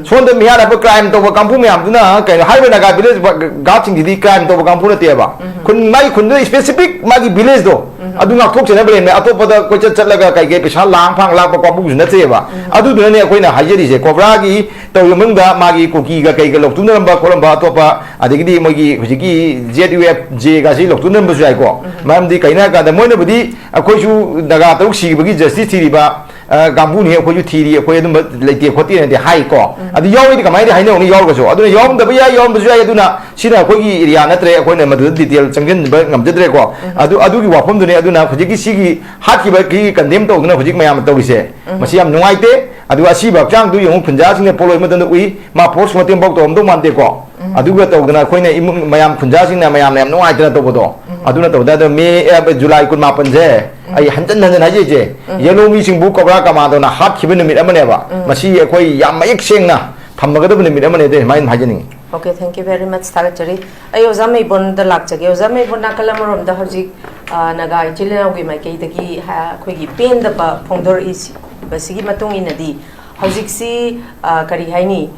ꯁꯣꯝꯗ ꯃꯤꯍꯥꯠ ꯍꯥꯠꯄ, ꯀ꯭ꯔꯥꯏꯝ ꯇꯧꯕ ꯀꯥꯡꯕꯨ ꯃꯌꯥꯝꯗꯨꯅ ꯀꯩꯅꯣ, ꯍꯥꯏꯔꯤꯕ ꯅꯥꯒꯥ ꯚꯤꯂꯦꯖ ꯒꯥꯔꯗꯁꯤꯡꯁꯤꯗꯤ ꯀ꯭ꯔꯥꯏꯝ ꯇꯧꯕ ꯀꯥꯡꯕꯨ ꯅꯠꯇꯦꯕ꯫ ꯈꯨꯟ, ꯃꯥꯒꯤ ꯈꯨꯟꯗꯨꯗ ꯁ꯭ꯄꯦꯁꯤꯐꯤꯛ ꯃꯥꯒꯤ ꯚꯤꯂꯦꯖꯇꯣ ꯑꯗꯨ ꯉꯥꯛꯊꯣꯛꯆꯅꯕ ꯂꯩꯔꯝꯃꯦ꯫ ꯑꯇꯣꯞꯄꯗ ꯀꯣꯏꯆꯠ ꯆꯠꯂꯒ ꯀꯩ ꯀꯩ ꯄꯩꯁꯥ ꯂꯥꯡ ꯐꯥꯡ ꯂꯥꯛꯄ ꯀꯥꯡꯕꯨꯁꯨ ꯅꯠꯇꯦꯕ꯫ ꯑꯗꯨꯗꯨꯅꯅꯦ ꯑꯩꯈꯣꯏꯅ ꯍꯥꯏꯖꯔꯤꯁꯦ, ꯀꯣꯕ꯭ꯔꯥꯒꯤ ꯇꯧꯔꯤꯕ ꯃꯅꯨꯡꯗ ꯃꯥꯒꯤ ꯀꯨꯀꯤꯒ ꯀꯩꯒ ꯂꯧꯊꯣꯛꯅꯔꯝꯕ ꯈꯣꯠꯂꯝꯕ, ꯑꯇꯣꯞꯄ ꯑꯗꯒꯤꯗꯤ ꯃꯣꯏꯒꯤ ꯍꯧꯖꯤꯛꯀꯤ ꯖꯦꯠ ꯌꯨ ꯑꯦꯐ ꯖꯦꯒꯁꯤ ꯂꯧꯊꯣꯛꯅꯔꯝꯕꯁꯨ ꯌꯥꯏꯀꯣ꯫ ꯃꯔꯝꯗꯤ ꯀꯩꯅꯣ ꯍꯥꯏ ꯀꯥꯟꯗ ꯃꯣꯏꯅꯕꯨꯗꯤ ꯑꯩꯈꯣꯏꯁꯨ ꯅꯥꯒꯥ ꯇꯔꯨꯛ ꯁꯤꯈꯤꯕꯒꯤ ꯖꯁꯇꯤꯁ ꯊꯤꯔꯤꯕ ꯑ, ꯀꯥꯡꯕꯨꯅꯤ, ꯑꯩꯈꯣꯏꯁꯨ ꯊꯤꯔꯤ, ꯑꯩꯈꯣꯏ ꯑꯗꯨꯝꯕ ꯂꯩꯇꯦ ꯈꯣꯠꯇꯦꯅꯗꯤ ꯍꯥꯏꯀꯣ꯫ ꯑꯗꯨ ꯌꯥꯎꯔꯤꯗꯤ ꯀꯃꯥꯏꯅꯗꯤ ꯍꯥꯏꯅꯧꯅꯤ, ꯌꯥꯎꯔꯒꯁꯨ? ꯑꯗꯨꯅ ꯌꯥꯎꯔꯝꯗꯕ ꯌꯥꯏ, ꯌꯥꯎꯔꯝꯕꯁꯨ ꯌꯥꯏ꯫ ꯑꯗꯨꯅ ꯁꯤꯅ ꯑꯩꯈꯣꯏꯒꯤ ꯑꯦꯔꯤꯌꯥ ꯅꯠꯇ꯭ꯔꯦ, ꯑꯩꯈꯣꯏꯅ ꯃꯗꯨꯗ ꯗꯤꯇꯦꯜ ꯆꯪꯁꯤꯟꯕ ꯉꯝꯖꯗ꯭ꯔꯦꯀꯣ꯫ ꯑꯗꯨ, ꯑꯗꯨꯒꯤ ꯋꯥꯐꯝꯗꯨꯅꯤ꯫ ꯑꯗꯨꯅ ꯍꯧꯖꯤꯛꯀꯤ ꯁꯤꯒꯤ ꯍꯥꯠꯈꯤꯕꯒꯤ ꯀꯟꯗꯦꯝ ꯇꯧꯗꯅ ꯍꯧꯖꯤꯛ ꯃꯌꯥꯝꯅ ꯇꯧꯔꯤꯁꯦ, ꯃꯁꯤ ꯌꯥꯝ ꯅꯨꯡꯉꯥꯏꯇꯦ꯫ ꯑꯗꯨꯒ ꯑꯁꯤꯕ ꯍꯛꯆꯥꯡꯗꯨ ꯌꯦꯡꯉꯨ, ꯈꯨꯟꯖꯥꯁꯤꯡꯅ ꯄꯣꯠꯂꯣꯏ ꯃꯇꯝꯗ ꯎꯏ, ꯃꯥ ꯐꯣꯔꯁ ꯃꯇꯦꯡ ꯐꯥꯎ ꯇꯧꯔꯝꯗꯧ ꯃꯥꯟꯗꯦꯀꯣ꯫ ꯑꯗꯨꯒ ꯇꯧꯗꯅ ꯑꯩꯈꯣꯏꯅ ꯏꯃꯨꯡ ꯃꯌꯥꯝ, ꯈꯨꯟꯖꯥꯁꯤꯡꯅ ꯃꯌꯥꯝꯅ ꯌꯥꯝ ꯅꯨꯡꯉꯥꯏꯇꯅ ꯇꯧꯕꯗꯣ, ꯑꯗꯨꯅ ꯇꯧꯕꯗ, ꯑꯗꯣ ꯃꯦ, ꯑꯦ, ꯖꯨꯂꯥꯏ ꯀꯨꯟꯃꯥꯄꯟꯁꯦ ꯑꯩ ꯍꯟꯖꯟ ꯍꯟꯖꯟ ꯍꯥꯏꯖꯩꯁꯦ, ꯌꯦꯂꯣꯃꯤꯁꯤꯡꯕꯨ ꯀꯣꯕ꯭ꯔꯥ ꯀꯃꯥꯟꯗꯣꯅ ꯍꯥꯠꯈꯤꯕ ꯅꯨꯃꯤꯠ ꯑꯃꯅꯦꯕ꯫ ꯃꯁꯤ ꯑꯩꯈꯣꯏ ꯌꯥꯝ ꯃꯌꯦꯛ ꯁꯦꯡꯅ ꯊꯝꯃꯒꯗꯕ ꯅꯨꯃꯤꯠ ꯑꯃꯅꯦ, ꯑꯗꯨ ꯁꯨꯃꯥꯏꯅ ꯍꯥꯏꯖꯅꯤꯡꯉꯤ꯫ Okay, thank you very much, ꯊꯥꯒꯠꯆꯔꯤ꯫ ꯑꯩ ꯑꯣꯖꯥ ꯃꯩꯕꯣꯟꯗ ꯂꯥꯛꯆꯒꯦ꯫ ꯑꯣꯖꯥ ꯃꯩꯕꯣꯟ, ꯅꯥꯀꯜ ꯑꯃꯔꯣꯝꯗ ꯍꯧꯖꯤꯛ, ꯑ, ꯅꯥꯒꯥ ꯏꯆꯤꯜ ꯏꯅꯥꯎꯒꯤ ꯃꯥꯏꯀꯩꯗꯒꯤ, ꯑ, ꯑꯩꯈꯣꯏꯒꯤ ꯄꯦꯟꯗꯕ ꯐꯣꯡꯗꯣꯔꯛꯏꯕꯁꯤꯒꯤ ꯃꯇꯨꯡ ꯏꯟꯅꯗꯤ ꯍꯧꯖꯤꯛꯁꯤ, ꯑ, ꯀꯔꯤ ꯍꯥꯏꯅꯤ,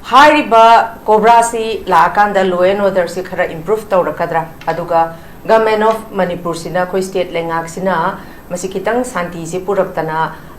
ꯍꯥꯏꯔꯤꯕ ꯀꯣꯕ꯭ꯔꯥꯁꯤ ꯂꯥꯛꯑꯀꯥꯟꯗ law and orderꯁꯤ ꯈꯔ improve ꯇꯧꯔꯛꯀꯗ꯭ꯔꯥ? ꯑꯗꯨꯒ Government of ꯃꯅꯤꯄꯨꯔꯁꯤꯅ, ꯑꯩꯈꯣꯏ state ꯂꯩꯉꯥꯛꯁꯤꯅ ꯃꯁꯤ ꯈꯤꯇꯪ ꯁꯥꯟꯇꯤꯁꯤ ꯄꯨꯔꯛꯇꯅ,